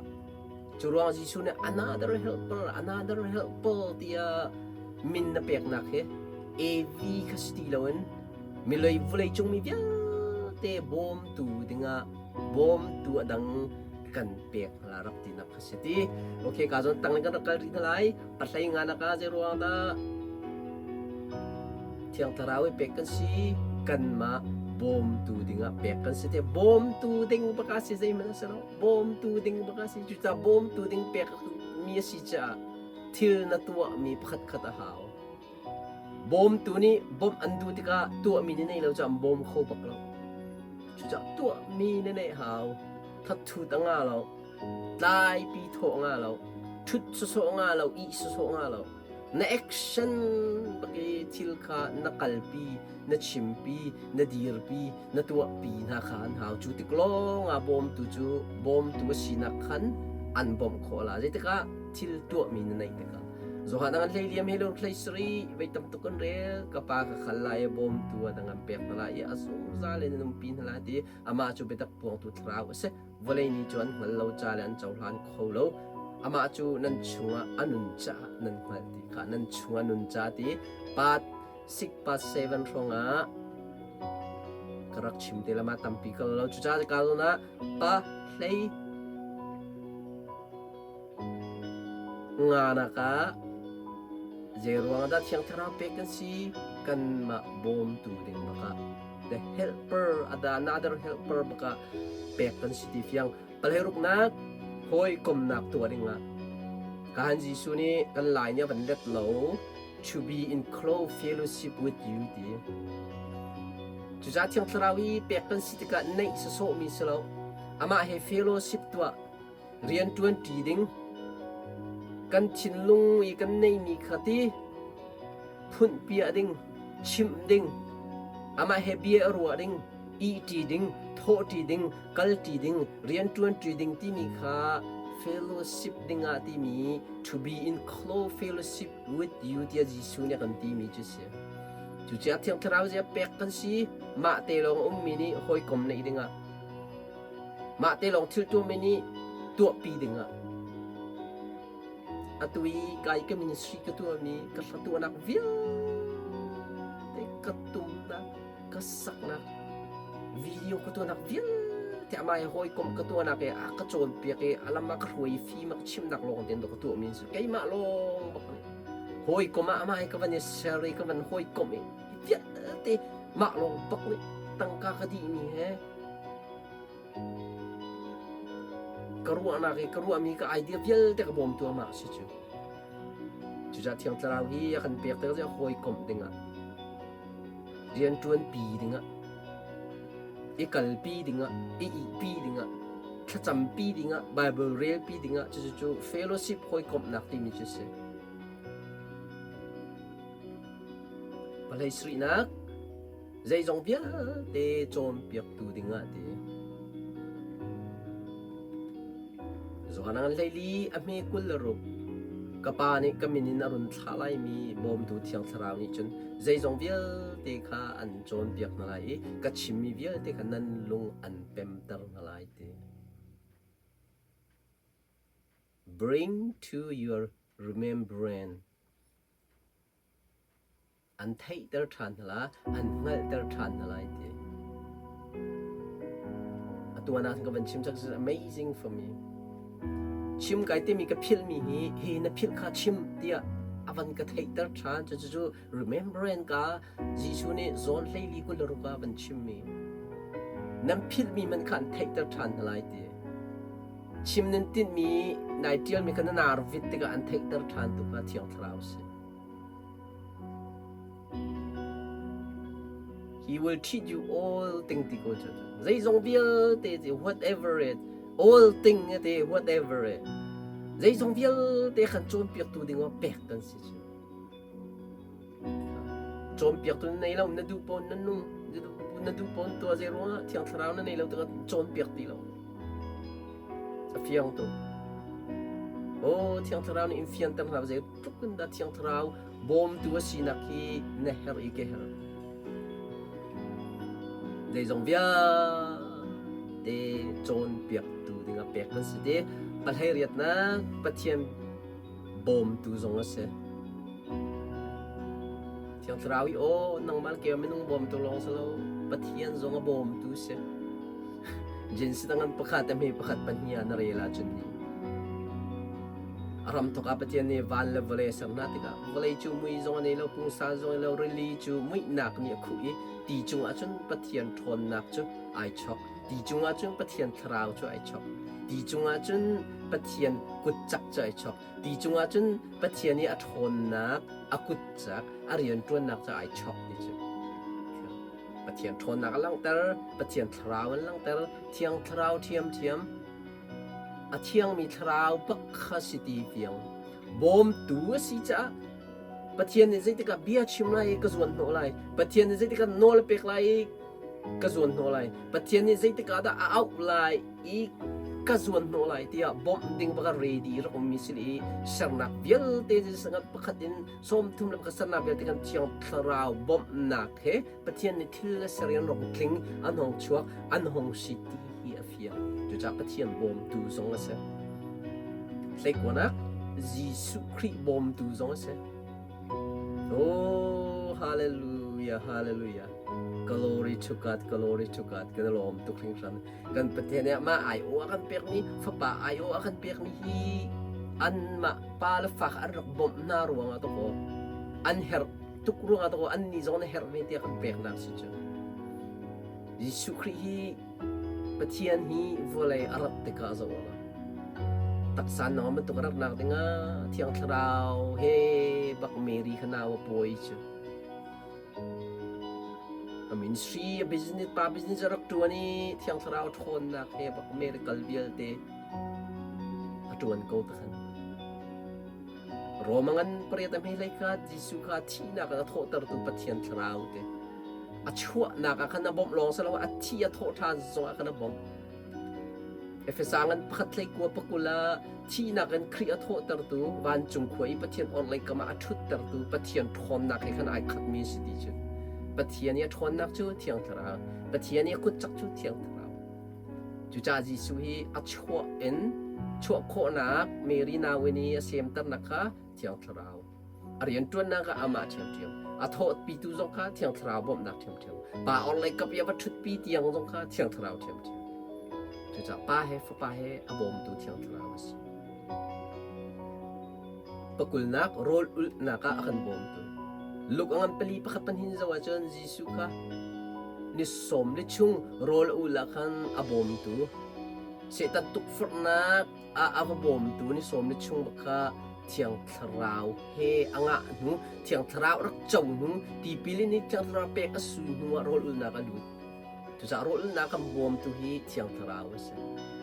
Cu ruang Jesuh nih another helper, another helper tiah min na peknak hi Evi kha si ti loin milei vawlei cung mi vialte bawmtu dingah bawmtu a dang kan pek hna rak tinak kha si ti. Okay, ka zawn tang kan rak kal rih hna lai. Pahlei nga na ka zei ruang dah Thiang Thlarau i pek kan si kanmah bawmtu dingah pek kan si te bawmtu ding baka si zeihmanh a si lo bawmtu ding bak a si cucaah bawmtu ding pek mi a si caah thil na tuahmi pakhat khat a hau bawmtu nih bawmh an duh tikah tuahmi na nei lo caah an bawm kho bak lo cucaah tuahmi na neih hau thatthut a nga lo tlaipi thawh nga lo ṭhut sawsawh nga lo ih sawsawh nga lo na action bak i thil kha na kalpi na chimpi na dirpi na tuahpi hna kha an hau. Cu tik lawng ah bawmtu cu bawmtu a sinak khan an bawmh khawh la. Zeitikah thil tuahmi na neih tikah. Johan an hlei liam he lo hlei sari vei tam tuk kan rel ka pa ka khal lai i bawmtu a dang an pek hna lai i a zungzal in an umpi hna lai ti amah cu biatak puangtu thlarau a si vawlei ni cu an hngal lo ca le an cohlan kho lo amah cu nan chungah a nun caah nan hngalh ti kha nan chungah nun ca ti part 6 part 7 hrawng ah ka rak chim te lama tampi kal lo cucaah ka zawn ah pa hlei nga nak ah zei ruang dah thiang thlarau pek kan si kanmah bawmtu ding bakah. The helper, another helper baka pek kan si ti fiang. Palheruknak hawikomnak tuah dingah kahan Jesuh nih kan lai nih a van let lo to be in close fellowship with you ti. Cucaah Thiang Thlarau hi pek kan si tikah neih sawsawhmi si lo. Amah he fellowship tuah rianṭuan ṭi ding kan thinlung i kan neihmi kha ti phunhpiah ding, chimh ding, amah he bia a ruah ding, ihṭi ding, thawhṭi ding, kalṭi ding, rianṭuanṭi ding timi kha fellowship dingah timi to be in close fellowship with you tiah Jesuh nih a kan timi cu si. Cucaah Thiang Thlarau zia pek kan si, mah te lawng a ummi nih hawikom neih dingah, mah te lawng thil tuahmi nih tuahpi dingah Atu i kai ka ministry ka tuahmi ka hla tuahnak vialte ka tumnak, ka saknak, video ka tuahnak vialte amah he hawikom ka tuahnak i a ka cawnpiak i a lam a ka hruai i fim a ka chimnak lawng tein ka tuahmi an si. Keimah lawng bak nih hawikom ah amah he ka van i ser i ka van hawikom i vialte mah lawng bak nih tangka ka dihmi he Ka ruahnak i ka ruahmi ka idea vialte ka bawmtu amah a si cu. Cucaah Thiang Thlarau hi a kan pek tik ah hawikomh dingah, rianṭuanpi dingah, i kalpi dingah, i ihpi dingah, thlacampi dingah, Bible relpi dingah cucu cu fellowship hawikomhnak timi cu a si. Palei sarihnak Zeizong vialte cawnpiaktu dingah ti. Johan an hleili a hme 26 ka pa nih ka min in a run thlah laimi bawmtu Thiang Thlarau nih cun zeizong vialte kha an cawnpiak hna lai i ka chimmi vialte kha nan lung an pemter hna lai ti. Bring to your remembrance an theihter ṭhan hna la, an hngalhter ṭhan hna lai ti. Atu ah ka van chim cak is amazing for me. Chim kai timi ka philhmi hi hi na philh kha chim tiah a van ka theihter ṭhan. Cucu cu remembrance ka Jesuh nih zawn hleili 26 ah van chimmi. Nan philhmi man kha an theihter ṭhan hna lai ti. Chim nan tinhmi nai ṭialmi kha na nar vit tikah an theihter ṭhan tu kha Thiang Thlarau si. He will teach you all thing ti ko cu. Zeizong vialte ti whatever it all thing te whatever it zeizong vialte khan cawnpiaktu ding ah pek kan si cu. Cawnpiaktu na nei lo na duh pawn na nung na duh pawn tuah zei ruangah thiang thlarau na nei lo tikah cawnpiak ti lo. A fiang tuk. Oh thiang thlarau nih in fianter hna zei tluk in dah Thiang Thlarau bawmtu a sinak hi na herh i ka herh. Zeizong vialte cawnpiaktu dingah pek kan si te. Pahlei riatnak Pathian bawmtu zong a si. Thiang Thlarau i aw nangmah ke minung bawmtu lawng si lo Pathian zong a bawmtu si. Jinsi tangan pakhat a hme pakhat pahnih ah na rel ahcun ni. A hramthawk ah Pathian nih van le vawlei a ser hna tikah vawlei cu mui zong a nei lo, pungsan zong a nei lo, rili cu muihnak nih a khuh i ti cungah cun Pathian ṭhawnnak cu ai chok. Ti cungah cun Pathian thlarau cu ai chok. Ti cungah cun Pathian kutcak cu ai chok. Ti cungah cun Pathian i a ṭhawnnak, a kutcak, a rianṭuannak cu ai chok ti cu. Pathian ṭhawnnak a langhter, Pathian thlarau an langhter, Thiang Thlarau ṭhiamṭhiam. A thiangmi thlarau bak kha si ti fiang. Bawmtu a si caah Pathian nih zeitikah bia chim lai i ka zuan hnawh lai. Pathian nih zeitikah nawl a pek lai i ka zuan hnawh lai. Pathian nih zeitikah dah a auh lai i ka zuan hnawh lai tiah bawmh ding baka ready rak ummi si i sernak vialte sangat pakhat in 30 le pakhat sernak vialte kan thiang thlarau bawmhnak he Pathian nih thil le ser in an rong tling an hong chuak an hong si ti hi a fiang. Cucaah Pathian bawmtu zong a si. Hleikuanak Jesuh Khrih bawmtu zong a si. Oh, hallelujah, hallelujah. Glory to God, glory to God. Kan lawm tuk hringhran. Kan Pathian nih mah ai-aw a kan pekmi, fapa ai-aw a kan pekmi hi anmah pa le fa an rak bawmh hna ruangah to kaw an herh tuk ruangah to kaw annih zong na herh ve tiah kan peknak si cu. Jesuh Khrih hi Pathian hi vawlei a rat tikah zoh u law taksa nong bantuk a ratnak dingah Thiang Thlarau he bak Mary kha nau a pawi cu. A ministry, a business, pa business a rak ṭuan i Thiang Thlarau ṭhawnnak he bak miracle vialte a ṭuan ko ta khan. Roma ngan pariat a hme hlei kha Jesuh kha thihnak in a thawhtertu Pathian Thlarau te. A chuahnak ah khan a bawmh lawng si lo a thi a thawh ṭhan zongah khan a bawmh. Efesa ngan pakhat hlei kua pakul ah thihnak in Khrih a thawhtertu vancung khua i Pathian orhlei kam ah a ṭhuttertu Pathian ṭhawnnak he khan ai khatmi si ti cu. Pathian i a ṭhawnnak cu Thiang Thlarau, Pathian i a kutcak cu Thiang Thlarau. Cucaah Jesuh hi a chuah in chuah khawhnak Mary nauinn i a semternak kha Thiang Thlarau. A rianṭuannak ah amah ṭhiamṭhiam. A thawhpitu zong kha Thiang Thlarau bawmhnak ṭhiamṭhiam. Pa orhlei kap i a va ṭhutpi tiang zong kha Thiang Thlarau ṭhiamṭhiam. Cucaah Pa he Fapa he a bawmtu Thiang Thlarau a si. Pakulnak rawl ulhnak ah a kan bawmtu. Luke a ngan pali pakhat pahnih zoh ahcun Jesuh kha ni sawm li chung rawl a ul ah khan a bawmtu. Satan tukforhnak ah a va bawmtu ni sawm li chung bak kha Thiang Thlarau he a ngah hnu, Thiang Thlarau rak co hnu, tipil in Thiang Thlarau pek a su hnu ah rawl ulhnak a lut. Cucaah rawl ulhnak kan bawmtu hi Thiang Thlarau a si.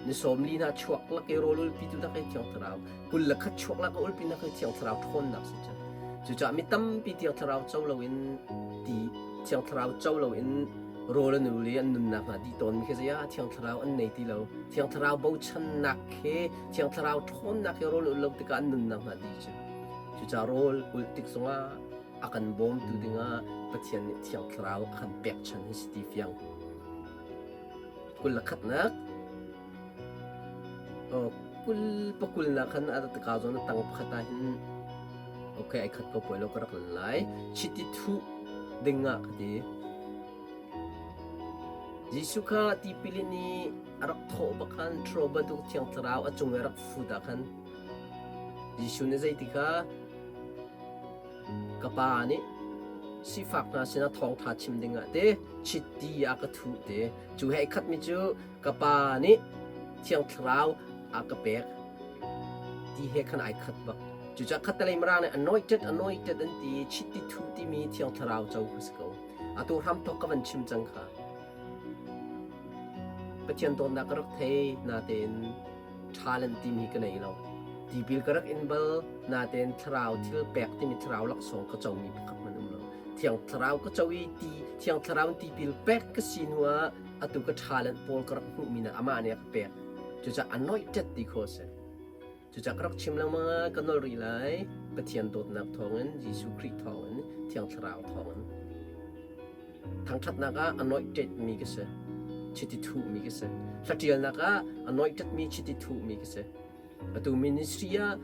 Ni sawm li hna chuak lak i rawl ulpitu hna khi Thiang Thlarau, 21 chuak lak a ulpi hna khi Thiang Thlarau ṭhawnnak si cu. Cucaah mi tampi Thiang Thlarau co loin ti Thiang Thlarau co loin rawl an ul i an nunnak hna dih tawnmi khi zei ah Thiang Thlarau an nei ti lo. Thiang Thlarau bochannak he Thiang Thlarau ṭhawnnak he rawl ulh lo tikah an nunnak hna dih cu. Cucaah rawl ulh tik zongah a kan bawmtu dingah Pathian nih Thiang Thlarau a kan pekchan hi si ti fiang. 21nak kul pakulnak khan a ka zawn a tang pakhat ah hin okay ai khat ko poi lo ka rak lan lai chiti thuh dingah ka ti Jesuh kha tipil in i a rak thawh bak khan ṭhuro bantuk Thiang Thlarau a cung i a rak fut ah khan Jesuh nih zeiti kha Ka pa nih sifak hna sinah thawngṭha chim dingah te chiti a ka thuh te. Cu he ai khatmi cu ka pa nih Thiang Thlarau a ka pek ti he khan ai khat bak. Cucaah khattelei Mirang nih anointed anointed an ti i chiti thuh timi Thiang Thlarau co kha si ko. Atu hramthawk ka van chim cang kha. Pathian dawtnak ka rak thei natein talent timi ka nei lo. Tipil ka rak in bal natein thlarau thil pek timi thlarau laksawng ka comi pakhat hmanh um lo. Thiang thlarau ka co i ti thiang thlarau in tipil pek ka si hnu ah atu ka talent pawl ka rak hmuhmi na amah nih a ka pek. Cucaah anointed ti khawh a si. Cucaah ka rak chim lengmang ah ka nolh rih lai. Pathian dawtnak thawngin, Jesuh Khrih thawngin, Thiang Thlarau thawngin. Thangṭhatnak ah anointed mi ka si. Chiti thuhmi ka si. Hlatialnak ah anointed mi chiti thuhmi ka si. Atu ministry ah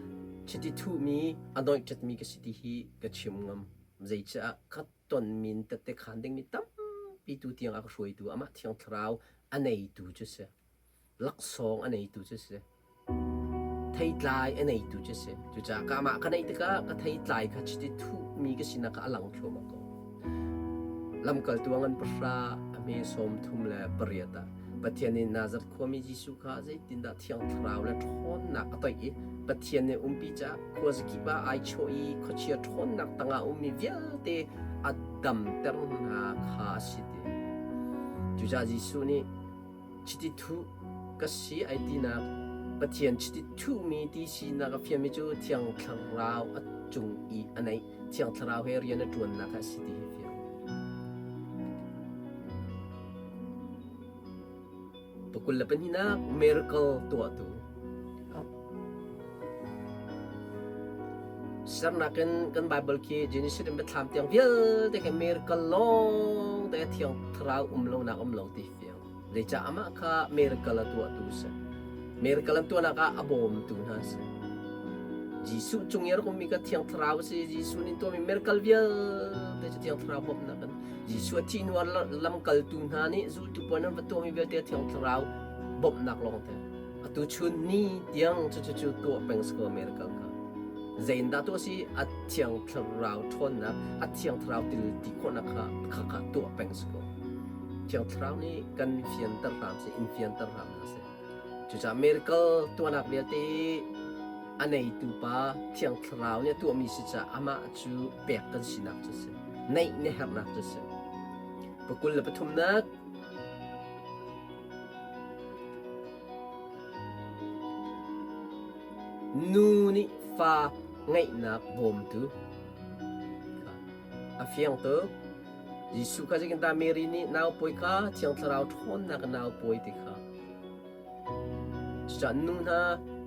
chiti thuhmi anointed mi ka si ti hi ka chim ngam. Zeicah ka ton min tette khan dingmi tampi tu tiang a ka hruaitu amah Thiang Thlarau a neitu cu si. Laksawng a neitu cu si. Theitlai a neitu cu si. Cucaah ka amah ka neih tikah ka theitlai kha chiti thuhmi ka sinak kha a lang thluahmah ko. Lamkaltu a ngan pahra a hme 38 ah Pathian nih Nazareth khuami Jesuh kha zeitindah Thiang Thlarau le ṭhawnnak a toih i Pathian nih umpi caah khuazakip ah ai chawh i khuachia ṭhawnnak tangah a ummi vialte a damter hna kha a si ti. Cucaah Jesuh nih Chiti thuh ka si ai tinak Pathian chiti thuhmi ti sinak a fianmi cu Thiang Thlarau a cung i a neih Thiang Thlarau he rian a ṭuannak a si ti hi fiang. Pakul le pahnihnak miracle tuahtu Sernak in kan Bible khi Genesis in Biathlam tiang vialte khi miracle lawng te Thiang Thlarau um lonak um lo ti fiang. Zeicah amah kha miracle a tuahtu a si. Miracle an tuahnak ah a bawmtu hna a si. Jesuh cung i a rak ummi kha Thiang Thlarau a si. Jesuh nih tuahmi miracle vialte cu Thiang Thlarau bawmhnak in Jesuh a thih hnu ah lamkaltu hna nih zultu pawl an va tuahmi vialte Thiang Thlarau bawmhnak lawngte. Atu chun ni tiang cucu tuah peng si ko miracle kha. Zeindah tuah si a Thiang Thlarau ṭhawnnak, a Thiang Thlarau til ti khawhnak kha kha kha tuah peng si ko. Thiang Thlarau nih kan fianter hram seh, in fianter hram hna seh. Cucaah miracle tuahnak vialte hi a neitu pa Thiang Thlarau nih a tuahmi si caah amah cu pek kan sinak cu a si. Neih na herhnak cu a si. Pakul le pathumnak Nu nih fa ngeihnak bawmtu a fiang tuk. Jesuh kha zeitindah Mary nih nau pawi kha Thiang Thlarau ṭhawnnak in nau pawi ti kha. Cucaah nu hna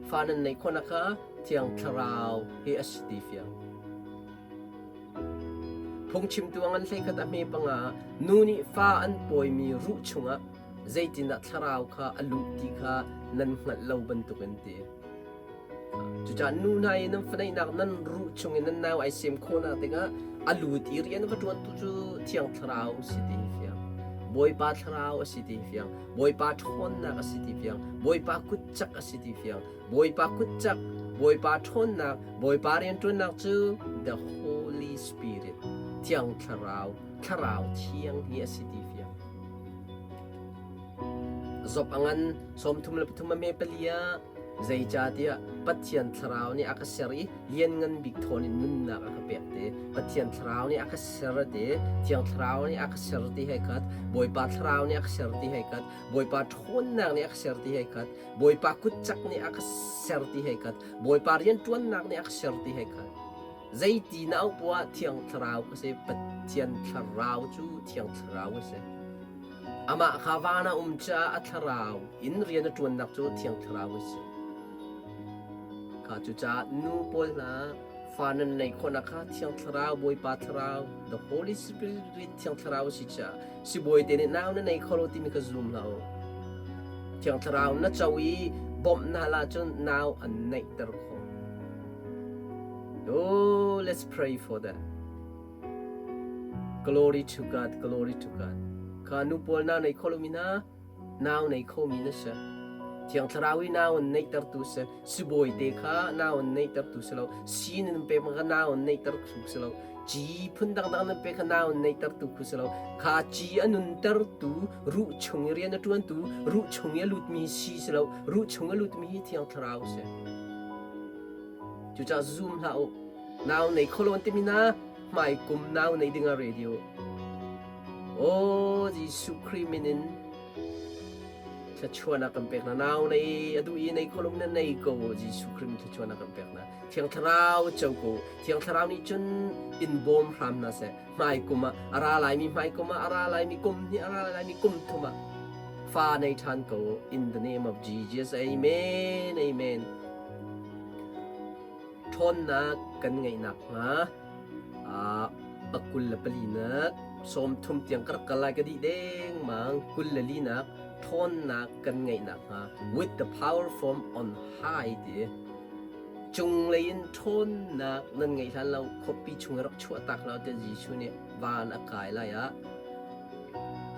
fa nan neih khawhnak kha Thiang Thlarau hi a si ti fiang. Phungchimtu a ngan hleikhat a hme panga ah nu nih fa an pawimi ruh chungah zeitindah thlarau kha a luh ti kha nan hngalh lo bantukin ti. Cucaah nu hna i nan fanaihnak nan ruh chung i nan nau ai sem khawhnak dingah a lut i rian va ṭuantu cu Thiang Thlarau si ti hi fiang. Bawipa Thlarau a si ti hi fiang. Bawipa ṭhawnnak a si ti fiang. Bawipa kutcak a si ti fiang. Bawipa kutcak, Bawipa ṭhawnnak, Bawipa rianṭuannak cu the Holy Spirit, Thiang Thlarau, Thlarau Thiang hi a si ti fiang. Job a ngan 33 a me pali ah zeicahtiah Pathian Thlarau nih a ka ser i lianngan bik thawn in nunnak a ka pek te. Pathian Thlarau nih a ka ser te, Thiang Thlarau nih a ka ser ti hei khat, Bawipa Thlarau nih a ka ser ti hei khat, Bawipa ṭhawnnak nih a ka ser ti hei khat, Bawipa kutcak nih a ka ser ti hei khat, Bawipa rianṭuannak nih a ka ser ti hei khat. Zeiti na auh poah Thiang Thlarau ka si. Pathian Thlarau cu Thiang Thlarau a si. Amah kha van ah um caah a thlarau in rian a ṭuannak cu Thiang Thlarau a si. Kha cucaah nu pawl hna fa nan neih khawhnak kha Thiang Thlarau, Bawipa Thlarau, the Holy Spirit Thiang Thlarau a si caah sibawi te nih nau na nei kho lo timi kha zum hlah u. Thiang Thlarau na co i bawmh na hal ahcun nau an neihter khawh. Oh, let's pray for that. Glory to God, glory to God. Kha nu pawl nau nei kho lomi hna, nau nei khomi na si. Thiang Thlarau i nau an neihtertu si. Sibawi te kha nau an neihtertu si lo. Si nan pek kha nau an neihter tu si lo. Ci phun dangdang nan pek kha nau an neihtertu khu si lo. Kha ci a nuntertu, ruh chung i rian a ṭuantu, ruh chung i a lutmi si si lo. Ruh chung a lutmi hi Thiang Thlarau si. Cucaah zum hlah u. Nau nei kho lo an timi na hmai kum nau nei ding ah ready u. Aw Jesuh Khrih min in thluachuahnak kan pek na nau nei a duh i nei kho lo na nei ko Jesuh Khrih min thluachuahnak kan pek na Thiang Thlarau co ko Thiang Thlarau nih cun in bawm hram hna seh hmai kum ah a ra laimi hmai kum ah a ra laimi kum hnih a ra laimi kum thum ah fa nei ṭhan ko in the name of Jesus amen amen Ṭhawnnak kan ngeih nakhnga pakul le palinak 30 tiang ka rak kal lai ka dih dengmang 24nak ṭhawnnak kan ngeih nakhnga with the power from on high ti cunglei in ṭhawnnak nan ngeih hlan lo khuapi chung i rak chuah tak lo tiah Jesuh nih van a kai lai ah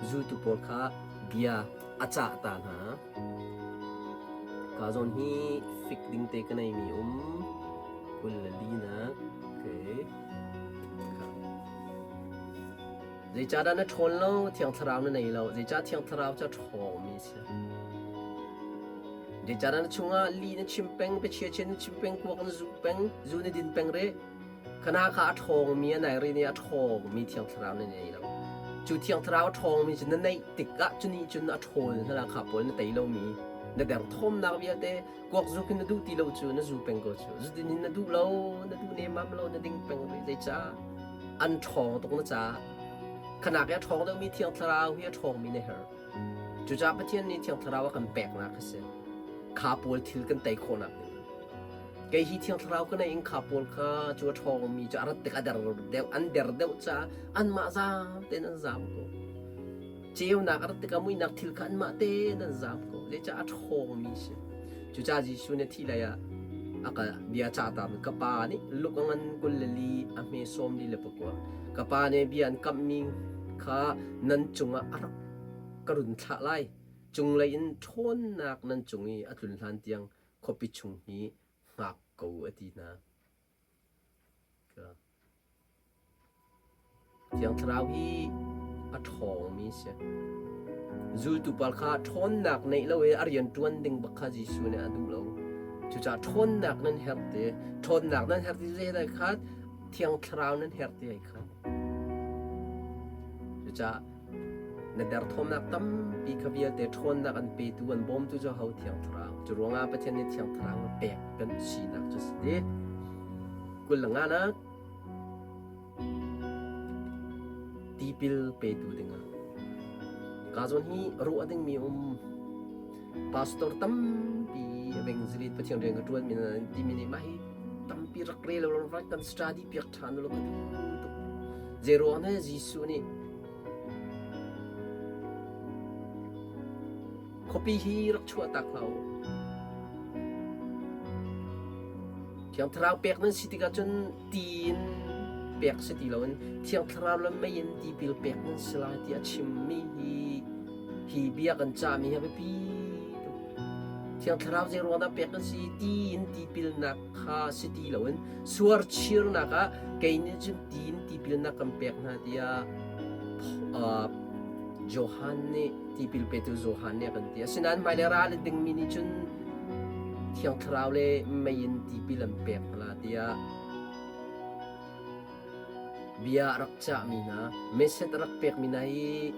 zultu pawl kha bia a cah ta hna. Ka zawn hi fik ding te ka neimi um 24nak. Okay. Zeicahdah na ṭhawn lo? Thiang Thlarau na nei lo. Zeicah Thiang Thlarau cu a ṭhawngmi a si? Zeicahdah na chungah li na chim peng, biachia chia na chim peng, kuak na zu peng, zu na din peng rih? Khana kha a ṭhawngmi a nai rin i a ṭhawngmi Thiang Thlarau na nei lo. Cu Thiang Thlarau a ṭhawngmi cu na neih tikah cu nih cun a ṭhawl hna kha pawl na tei lomi na derthawmnak vialte kuak zuk in na duh ti lo cu na zu peng ko cu zu din in na duh lo na duh nemam lo na ding peng rih zeicah an ṭhawng tuk na caah khanak i a ṭhawng deuhmi Thiang Thlarau hi a ṭhawngmi na herh cucaah Pathian nih Thiang Thlarau a kan peknak a si kha pawl thil kan tei khawhnak ding Kei hi Thiang Thlarau ka neih in kha pawl kha cu a ṭhawngmi cu a rat tik a der deuh an der deuh caah anmah zaam tein an zaam ko. Ceunak a rat tikah muihnak thil kha anmah tein an zaam ko. Zeicah a ṭhawngmi si. Cucaah Jesuh nih thih lei ah a ka bia cah ta ka pa nih luk a ngan 24 a hme 44 ka pa nih bia an kamhmi kha nan cungah a rak ka run thlah lai cunglei in ṭhawnnak nan cung i a tlun hlan tiang khuapi chung hi hngak ko a ti hna. Thiang Thlarau hi a ṭhawngmi a si. Zultu pawl kha ṭhawnnak neih lo i a rian ṭuan ding bak kha Jesuh nih a duh lo. Cucaah ṭhawnnak nan herh ti, ṭhawnnak nan herh ti zei kha Thiang Thlarau nan herh ti ai kha. Cucaah na derthawmnak tampi kha vialte ṭhawnnak an petu an bawmtu cu ho Thiang Thlarau. Cu ruangah Pathian nih Thiang Thlarau pek kan sinak cu si ti. Kul le nganak tipil petu dingah ka zawn hi ruah dingmi um pastor tampi evangelist Pathian rian ka ṭuan mi nan timi nih mah hi tampi rak rel lo rak kan study piak ṭhan lo ka duh tuk zei ruang ne Jesuh nih Khuapi hi rak chuah tak hlah u. Thiang Thlarau pek nan si tikah cun ti in pek si ti loin Thiang Thlarau le mei in tipil pek nan si lai tiah a chimmi hi hi bia kan cahmi hi a biapi tuk. Thiang Thlarau zei ruang dah pek kan si ti in tipilnak kha si ti loin suarchirnak ah kei nih cun ti in tipilnak kan pek hna tiah Johan nih tipil petu Johan nih a kan ti. Asinain hmailei ral a dingmi nih cun Thiang Thlarau le mei in tipil an pek hna tiah bia a rak cahmi hna, message a rak pekmi hna hi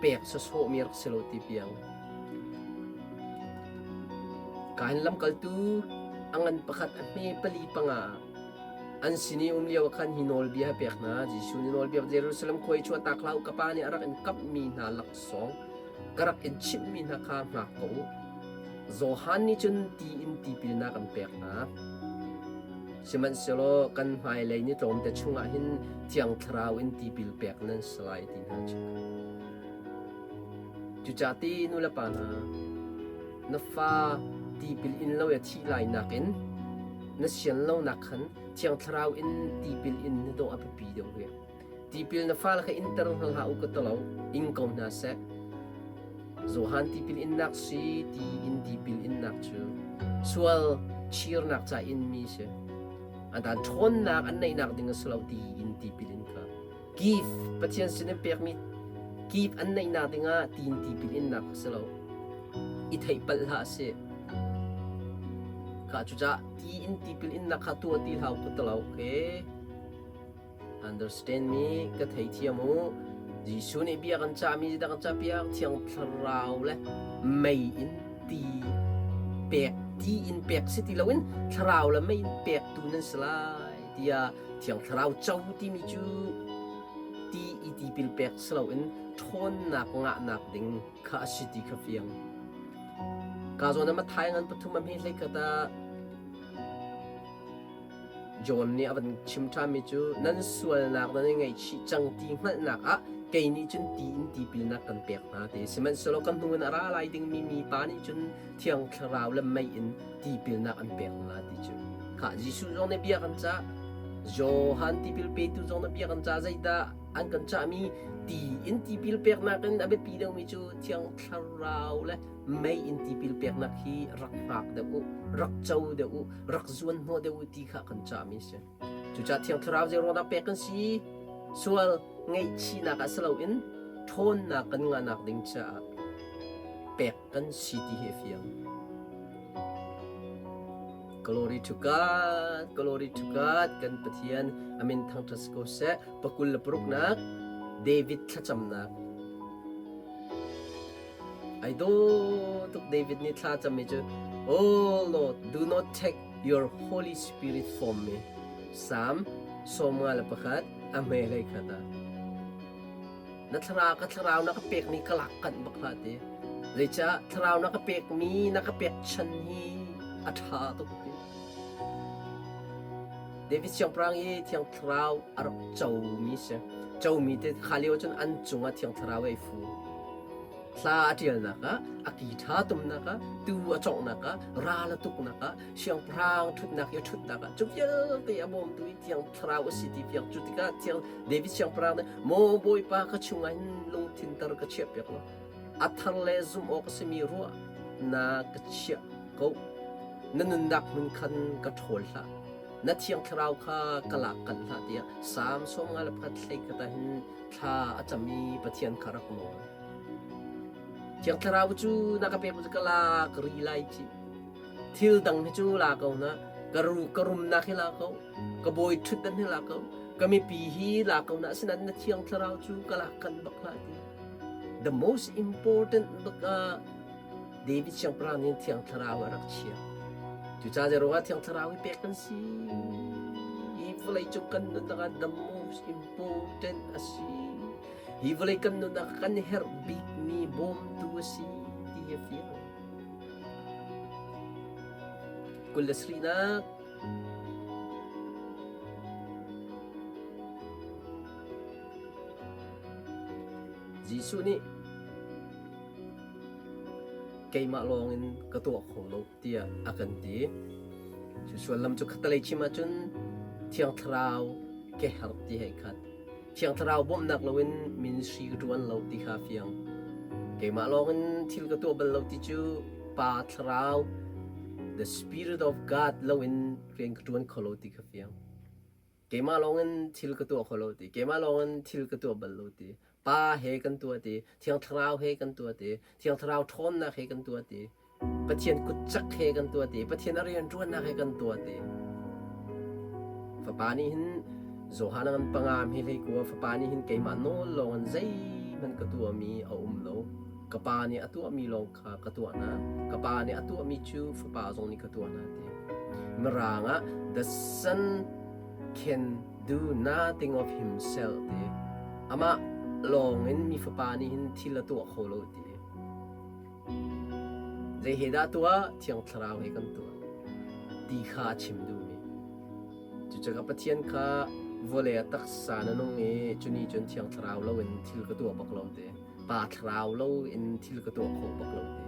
pek sawsawhmi rak si lo ti piang. Kain lamkaltu a ngan pakhat a hme pali panga An sin i um lio ah khan hi nawlbia a pek hna. Jesuh nih nawlbia Jerusalem khua i chuahtak hlah u, ka Pa nih a rak in kamhmi hna laksawng ka rak in chimhmi hna kha hngak ko u. Johan nih cun ti in tipilnak an pek hna. Sihmanhsehlaw kan hmailei ni tlawmte chungah hin Thiang Thlarau in tipil pek nan si lai ti hna cu. Cucaah ti nu le pa hna, na fa tipil in lo i a thih lai nakin na sian lonak khan Thiang Thlarau in tipil in na dawh a biapi deuh ve. Tipil na fale kha inter hna hlah u ka ti lo, ing ko hna seh. Johan tipil innak si ti in tipil innak cu sual chirnak ca in mi si. An dan ṭhawnnak an neihnak ding a si lo ti in tipil in kha. Give Pathian sin in pekmi give an neihnak dingah tiin tipil innak a si lo. I theih palh hlah a si. Kha cucaah ti in tipil innak kha tuah ti hlah u ka ti lo. Okay. Understand me ka theithiam u. Jesuh nih bia kan cahmi dah kan cahpiak Thiang Thlarau le mei in ti pek ti in pek si ti loin Thlarau le mei in pek tu nan si lai tiah Thiang Thlarau co timi cu ti i tipil pek si loin ṭhawnnak ngahnak ding kha a si ti kha fiang. Ka zawn ah Matthai ngan pathum a hme hlei khat ah John nih a van chim ṭhanmi cu nan sualnak nan i ngaihchih cang ti hngalhnak ah kei nih cun ti in tipilnak kan pek hna ti. Sihmanhsehlaw kan hnu in a ra lai dingmi mipa nih cun Thiang Thlarau le mei in tipilnak an pek hna ti cu. Khah Jesuh zong nih bia kan cah. Johan tipil petu zong nih bia kan cah zeidah an kan cahmi ti in tipil peknak in a biapi deuhmi cu Thiang Thlarau le mei in tipil peknak hi rak hngak deuh u, rak co deuh u, rak zuan hnawh deuh u ti kha kan cahmi a si. Cucaah Thiang Thlarau zei ruangah pek kan si? Sual ngaihchihnak ah si loin ṭhawnnak kan ngahnak ding caah pek kan si ti hi a fiang. Glory to God, glory to God, kan Pathian amin thangṭhat si ko seh. Pakul le paruknak David thlacamnak. Ai dawh tuk David nih thla cammi cu Oh Lord, do not take your Holy Spirit from me. Psalm 51 a hme hlei khat ah. Na thlarau ka thlarau na ka pekmi ka lak kanh bak hlah ti. Zeicah thlarau na ka pekmi na ka pek chan hi a ṭha tuk ti. David siangpahrang i thiang thlarau a rak comi si. Comi te kha lio cun an cungah thiang thlarau ei fu. Hla a ṭialnak ah, a ki ṭha tumnak ah, tu a cawnghnak ah, ral a tuknak ah, siangpahrang ṭhutnak i a ṭhutnak ah, cu vialte a bawmtu i thiang thlarau a si ti fiang cu tikah thiang David siangpahrang nih maw Bawipa ka chungah hin lungthin tar ka chiah piak law a thar le zumh awk a simi ruah na ka chiah ko na nunnak hmun khan ka ṭhawl hlah na thiang thlarau kha ka lak kanh hlah tiah Salm 51 hlei khat ah hin thla a cam i Pathian kha rak nawl. Thiang Thlarau cu na ka pek cu ka lak ri lai ci. Thil dang hi cu la ko na ka ru ka rumnak hi la ko ka bawi ṭhutdan hi la ko ka mipi hi la ko na asinain na Thiang Thlarau cu ka lak kan bak hlah ti. The most important bak ah David siangpahrang nih Thiang Thlarau a rak chiah. Cucaah zeiruangah Thiang Thlarau hi pek kan si? Hi vawleicung kan nunnak ah the most important a si. Hi vawlei kan nunnak ah kan herh bikmi bawmtu a si ti hi a fiang. 27nak Jesuh nih keimah lawngin ka tuah kho lo tiah a kan ti. Cu sullam cu khattelei chim ahcun Thiang Thlarau ke herh ti hei khat. Thiang Thlarau bawmhnak loin ministry ka ṭuan lo ti kha fiang. Keimah lawngin thil ka tuah bal lo ti cu Pa Thlarau, the Spirit of God loin rian ka ṭuan kho lo ti kha fiang. Keimah lawngin thil ka tuah kho lo ti. Keimah lawngin thil ka tuah bal lo ti. Pa he kan tuah ti, Thiang Thlarau he kan tuah ti, Thiang Thlarau ṭhawnnak he kan tuah ti, Pathian kutcak he kan tuah ti, Pathian a rianṭuannak he kan tuah ti. Fapa nih hin Johan ngan panga mi hlei kua fapa nih hin keimah nawl lawng in zeihmanh ka tuahmi a um lo. Ka pa nih a tuahmi lawng kha ka tuah hna. Ka pa nih a tuahmi cu fapa zong nih ka tuah hna ti. Mirang ah the son can do nothing of himself ti. Amah lawng in mi fapa nih hin thil a tuah kho lo ti. Zei he dah tuah? Thiang Thlarau he kan tuah. Ti kha a chim duhmi. Cucaah Pathian kha vawlei ah taksa na nung i cuni cun Thiang Thlarau loin thil ka tuah bak lo ti. Pa Thlarau loin thil ka tuah kho bak lo ti.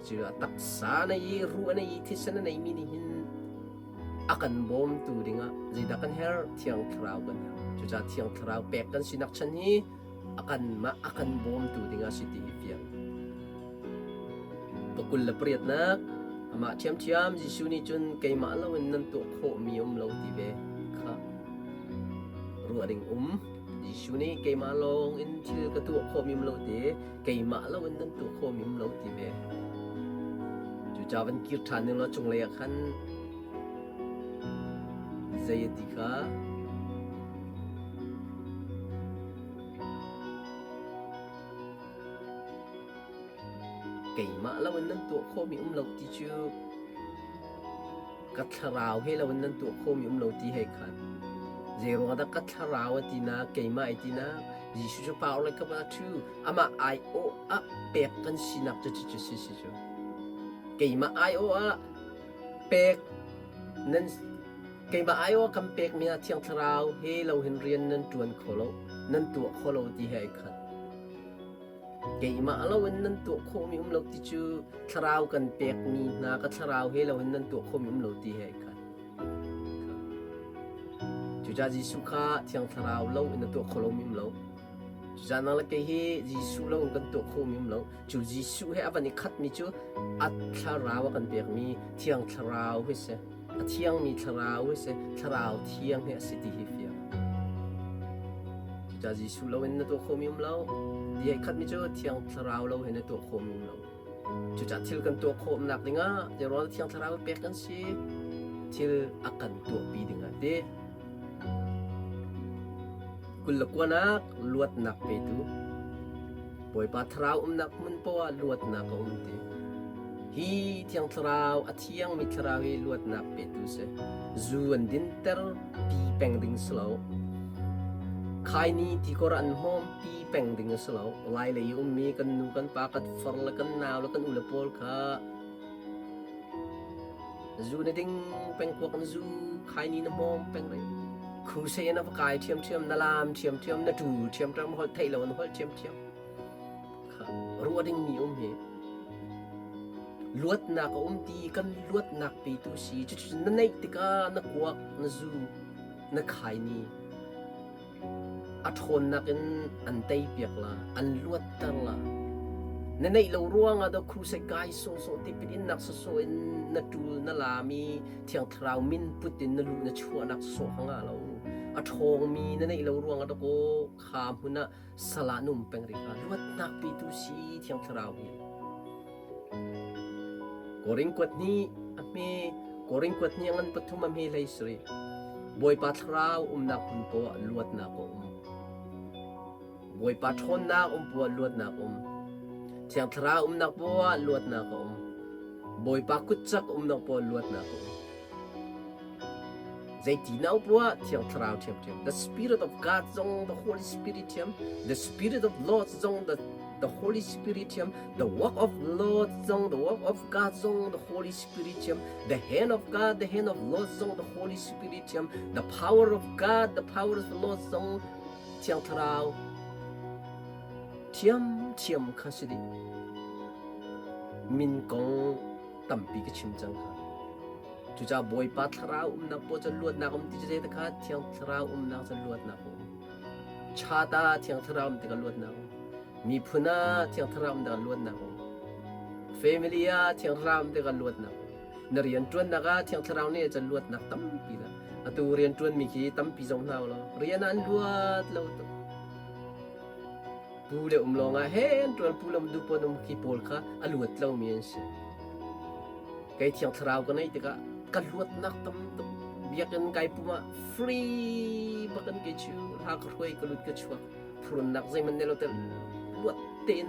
Cu taksa na i ruh na i thisen na neimi nih hin a kan bawmtu dingah zeidah kan herh? Thiang Thlarau kan herh. Cucaah Thiang Thlarau pek kan sinak chan hi a kanmah a kan bawmtu dingah si ti hi fiang. Pakul le pariatnak amah ṭhiamṭhiam Jesuh nih cun keimah loin nan tuah khawhmi um lo ti ve kha ruah ding um. Jesuh nih keimah lawng in thil ka tuah khawhmi um lo ti keimah loin nan tuah khawhmi um lo ti ve. Cucaah van kir ṭhan ning law cunglei ah khan zei a ti kha keimah loin nan tuah khawhmi um lo ti cu ka thlarau he loin nan tuah khawhmi um lo ti hei khan zeiruang dah ka thlarau a tinak keimah ai tinak Jesuh cu power le kapa thu amah aiawh ah pek kan sinak cu cu si si cu keimah aiawh ah pek nan keimah aiawh kan pekmi ah Thiang Thlarau he lo hin rian nan ṭuan kho lo nan tuah kho lo ti he ai khat Keimah loin nan tuah khawhmi um lo ti cu thlarau kan pekmi hna ka thlarau he loin nan tuah khawhmi um lo ti he ai khat. Cucaah Jesuh kha Thiang Thlarau lo in a tuah kho lomi um lo. Cucaah nang le kei hi Jesuh lo in kan tuah khomi um lo. Cu Jesuh he a van i khatmi cu a thlarau a kan pekmi Thiang Thlarau hi si. A thiangmi thlarau hi si. Thlarau thiang hi a si ti hi fiang. Cucaah Jesuh lo in na tuah khomi um lo. Ti ai khatmi cu Thiang Thlarau lo he na tuah khomi um lo. Cucaah thil kan tuah khawhnak dingah Rawl Thiang Thlarau pek kan si. Thil a kan tuahpi dingah ti. Kul le kuanak luatnak petu. Bawipa Thlarau umnak hmun poah ah luatnak a um ti. Hi Thiang Thlarau, a thiangmi Thlarau hi luatnak petu si. Zu an dinter pi peng ding si lo. Khaini tikor an hmawm pi peng ding a si lo. Lai lei i ummi kan nu kan pa kan far le kan nau le kan u le pawl kha zu na ding peng kuak na zu khaini na hmawm peng rih. Crusade na va kai ṭhiamṭhiam, na laam ṭhiamṭhiam, na ṭu ṭhiamṭhiam, holh theih lo na holh ṭhiamṭhiam. Kha ruah dingmi um hi. Luatnak a um ti kan luatnak petu si. Cucu na neih tikah na kuak, na zu, na khaini A ṭhawnnak in an teipiak la, an luatter la. Na neih lo ruangah dah crusade kai sawhsawh tipil innak sawsawh in na ṭul na laam i Thiang Thlarau min put in na luh na chuahnak sawh kha ngah lo. A ṭhawngmi na neih lo ruangah dakaw kha hmun ah sal ah na um peng rih kha. Luatnak petu si Thiang Thlarau hi. Korin kuat hnih a hme, Korin kuat hnih a ngan pathum a hme hlei sarih. Bawipa Thlarau umnak hmun poah luatnak a um. Bawipa ṭhawnnak um poah luatnak um. Thiang Thlarau umnak poah luatnak a um. Bawipa kutcak umnak poah luatnak a um. Zeiti nau poah Thiang Thlarau ṭhiamṭhiam. The Spirit of God zong the Holy Spirit ṭhiam. The Spirit of Lord zong the the Holy Spirit ṭhiam. The work of Lord zong the work of God zong the Holy Spirit ṭhiam. The hand of God, the hand of Lord zong the Holy Spirit ṭhiam. The power of God, the power of the Lord zong Thiang Thlarau ṭhiamṭhiam kha si dih. Min kong tampi ka chim cang kha. Cucaah Bawipa Thlarau umnak paoh cu luatnak um ti cu zei kha Thiang Thlarau umnak cu luatnak um. Chata Thiang Thlarau um tikah luatnak um. Miphun ah Thiang Thlarau um tikah luatnak um. Family ah Thiang Thlarau um tikah luatnak um. Na rianṭuannak ah Thiang Thlarau nih cun luatnak tampi la. Atu rianṭuanmi khi tampi zong hna law rian ah an luat lo tuk. Pu le um lawngah he an ṭuan pu le um du pawn um khi pawl kha a luat lomi an si. Kei Thiang Thlarau ka neih tikah ka luatnak tam tuk. Biakinn kai pum ah free bakin kei cu hla ka hruai ka lut ka chuak. Phurunnak zeihmanh nei lo te luat tein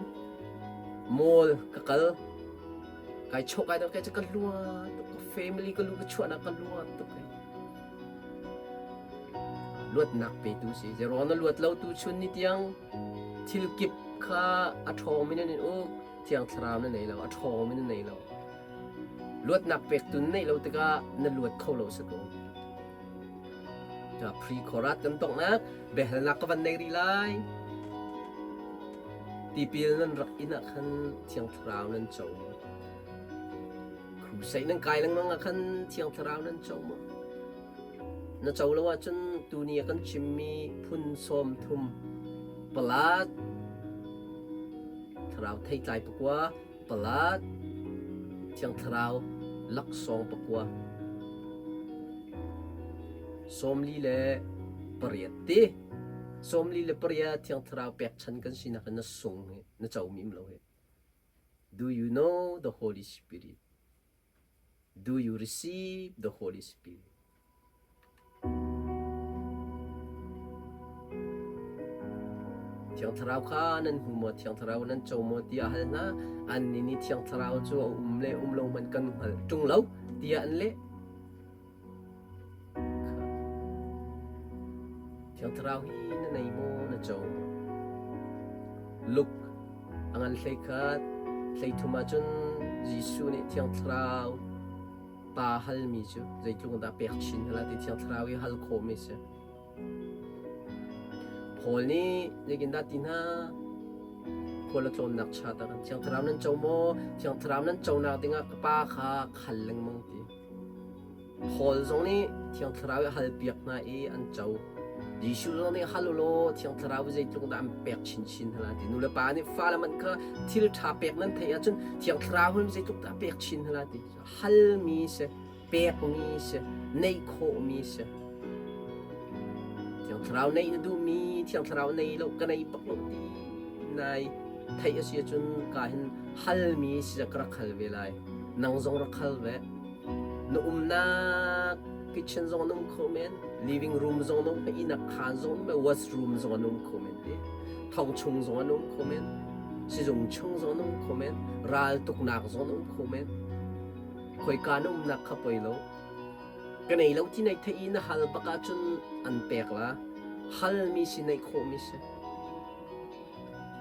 mall ka kal. Kai chawh kai kai cu ka luat tuk. Ka family ka lu ka chuahnak ka luat tuk. Luatnak petu si. Zeruang na luat lo tu chun ni tiang thil kip kha a ṭhawngmi nan in uk. Thiang Thlarau na nei lo, a ṭhawngmi na nei lo. Luatnak pektu na neih lo tikah na luat kho lo si ko. Pre-chorat kan tonghnak biahalnak ka van nei rih lai. Tipil nan rak inn ah khan Thiang Thlarau nan co maw? Crusade nan kai lengmang ah khan Thiang Thlarau nan co maw? Na co lo ahcun tuni ah kan chimmi phun 30 palat Thlarau theitlai pakua palat Thiang Thlarau laksawng pakua 48 ti 48 Thiang Thlarau pekchan kan sinak in na sung hi na comi um lo hi. Do you know the Holy Spirit? Do you receive the Holy Spirit? Thiang Thlarau kha nan hmu maw? Thiang Thlarau nan co maw? tiah hal hna. Annih nih Thiang Thlarau cu a um le um lo hmanh kan hngal ṭung lo tiah an leh. Thiang Thlarau hi na nei maw? Na co maw? Luke a ngan 11 hleithum ahcun Jesuh nih Thiang Thlarau pa halmi cu zeitluk in dah pek chin hna ti Thiang Thlarau i hal khawhmi a si. Paul nih zeitindah ti hna? Khual a tlawnnak chat ah khan Thiang Thlarau nan co maw? Thiang Thlarau nan conak dingah ka Pa kha khal lengmang ti. Paul zong nih Thiang Thlarau i a halpiak hna i an co. Jesuh zong nih hal u law Thiang Thlarau zeitluk dah an pek chinchin hna ti. Nu le pa nih fale man kha thil ṭha pek nan theih ahcun Thiang Thlarau hun zeitluk dah pek chin hna ti. Halmi si, pekmi si, neih khawhmi si. Thiang Thlarau neih na duhmi, Thiang Thlarau nei lo, ka nei bak lo ti nai theih a si ahcun ka hin halmi si ka rak hal ve lai. Nang zong rak hal ve. Na umnak kitchen zong an um kho men, living room zong an um, ihnak khaan zong an um, washroom zong an um kho men ti. Thong chung zong an um kho men, sizung chung zong an um kho men, ral tuknak zong an um kho men. Khoika na umnak kha poi lo. Ka nei lo ti nei thei i na hal bak ahcun an pek la. Halmi si neih khawhmi si.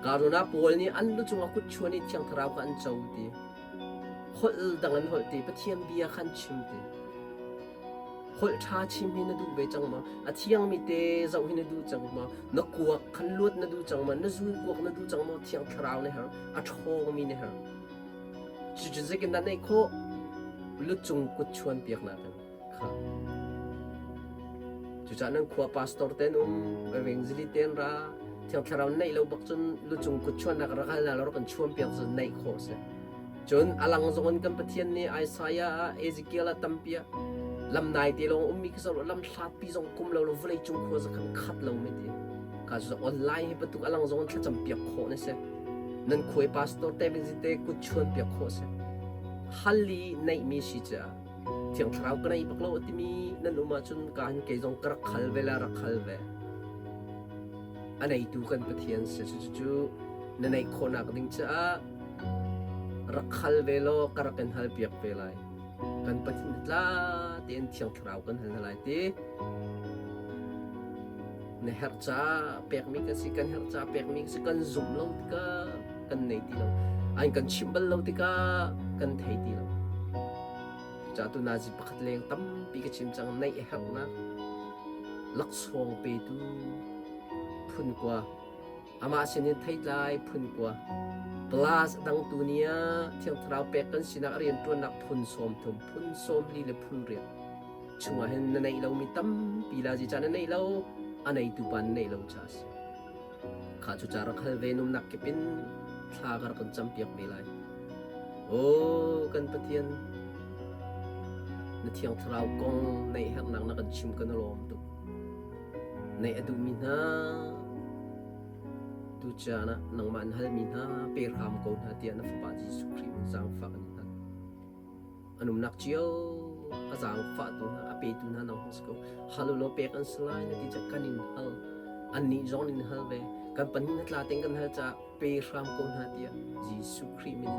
Karuna pawl nih an lu cungah kut chuan i Thiang Thlarau kha an co ti. Holh dang an holh ti, Pathian bia kha an chim ti. Holh ṭha chim hi na duh ve cang maw? A thiangmi te zoh hi na duh cang maw? Na kuak khan luat na duh cang maw? Na zun kuak na duh cang maw? Thiang Thlarau na herh, a ṭhawngmi na herh. Cucu zeitin dah neih khawh? Lucung kut chuan piaknak in kha. Cucaah nan khua pastor ten um, evangelist ten ra, Thiang Thlarau neih lo bak cun lucung kut chuannak rak hal hna law rak kan chuan piak cun neih khawh a si. Cun a lang zong in kan Pathian nih Isaiah ah, Ezekiel ah tampi ah. Lam nai te lawng ummi khi zoh lam hlatpi zong kum lo lo vawlei cung khua zakhan khat lo mi ti. Ka cu online hi bantuk alang zong thlacam piak khawh na si. Nan khuai pastor te bin te kut chuan piak khawh si. Halli neih mi si ca Thiang Thlarau ka nei bak lo timi nan um ahcun ka han kei zong ka rak khal ve la rak khal ve. A neitu kan Pathian si cucu na neih khawhnak ding caah rak khal ve law ka rak in hal piak ve lai. Kan Pathian tla tein Thiang Thlarau kan hal hna lai ti. Na herh ca pekmi kan si, kan herh ca pekmi si, kan zumh lo tikah kan nei ti lo. An kan chimh bal lo tikah kan thei ti lo. Cucaah tu nazi pakhat leng tampi ka chim cang neih a herhnak laksawng petu phun kua amah sinin theitlai phun kua plus dang tu ni ah Thiang Thlarau pek kan sinak a rianṭuannak phun 30 phun 44 le phun riat chungah hin na neih lomi tampi la zi ca na neih lo a neitu pa na neih lo ca a si. Kha cu ca rak hal ve numnak kip in thla ka rak kan campiak ve lai. Aw kan Pathian, na Thiang Thlarau kong neih herhnak na kan chim kan i lawm tuk. Neih a duhmi hna tu caan ah nangmah an halmi hna pe hram ko hna tiah na Fapa Jesuh Khrih in zaangfah kan hal. An umnak cio a zaangfahtu hna, a petu hna nang hung si ko. Hal u law pek an si lai na ti cak kan in hal. Annih zong in hal ve. Kan pahnih na tla tein kan hal caah pe hram ko hna tiah Jesuh Khrih min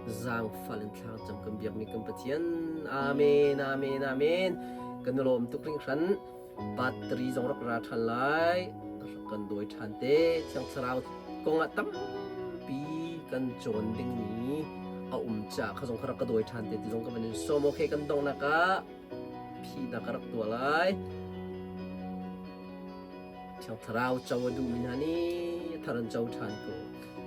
in zaangfal in thla cam kan biakmi kan Pathian. Amen, amen, amen. Kan i lawm tuk hringhran. Battery zong rak ra ṭhan lai. Rak kan dawi ṭhan te. Thiang Thlarau kong ah tampi kan cawn dingmi a um caah kha zong kha rak ka dawi ṭhan te ti zong ka van in sawm. Okay, kan donghnak ah phihnak ka rak tuah lai. Thiang Thlarau co a duhmi hna nih a thar an co ṭhan ko.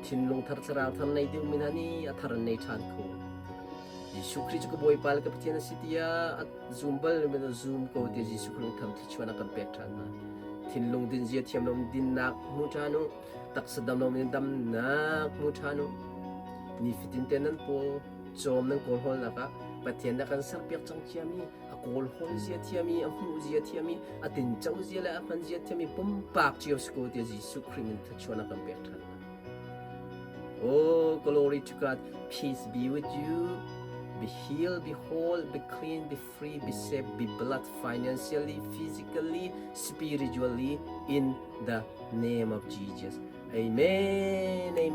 Thinlung thar thlarau thar nei duhmi hna nih a thar an nei ṭhan ko. Jesuh Khrih cu ka Bawipa le ka Pathian a si tiah a zum bal mi zum ko tiah Jesuh Khrih tham thluachuah a kan pek ṭhan hna. Thinlung din zia thiam lo dinnak hmu ṭhan u. Taksa dam lo in damnak hmu ṭhan u. Nifatin te nan pawl cawm nan kawl hawlnak ah Pathian na kan serpiak cang ciami a kawl hawl zia thiami a hmuh zia thiami a tinco zia le a hman zia thiami pumpak cio si ko tiah Jesuh Khrih min thluachuah a kan pek ṭhan hna. Oh, glory to God. Peace be with you. Be healed, be whole, be clean, be free, be safe, be blessed financially, physically, spiritually in the name of Jesus. Amen. Amen.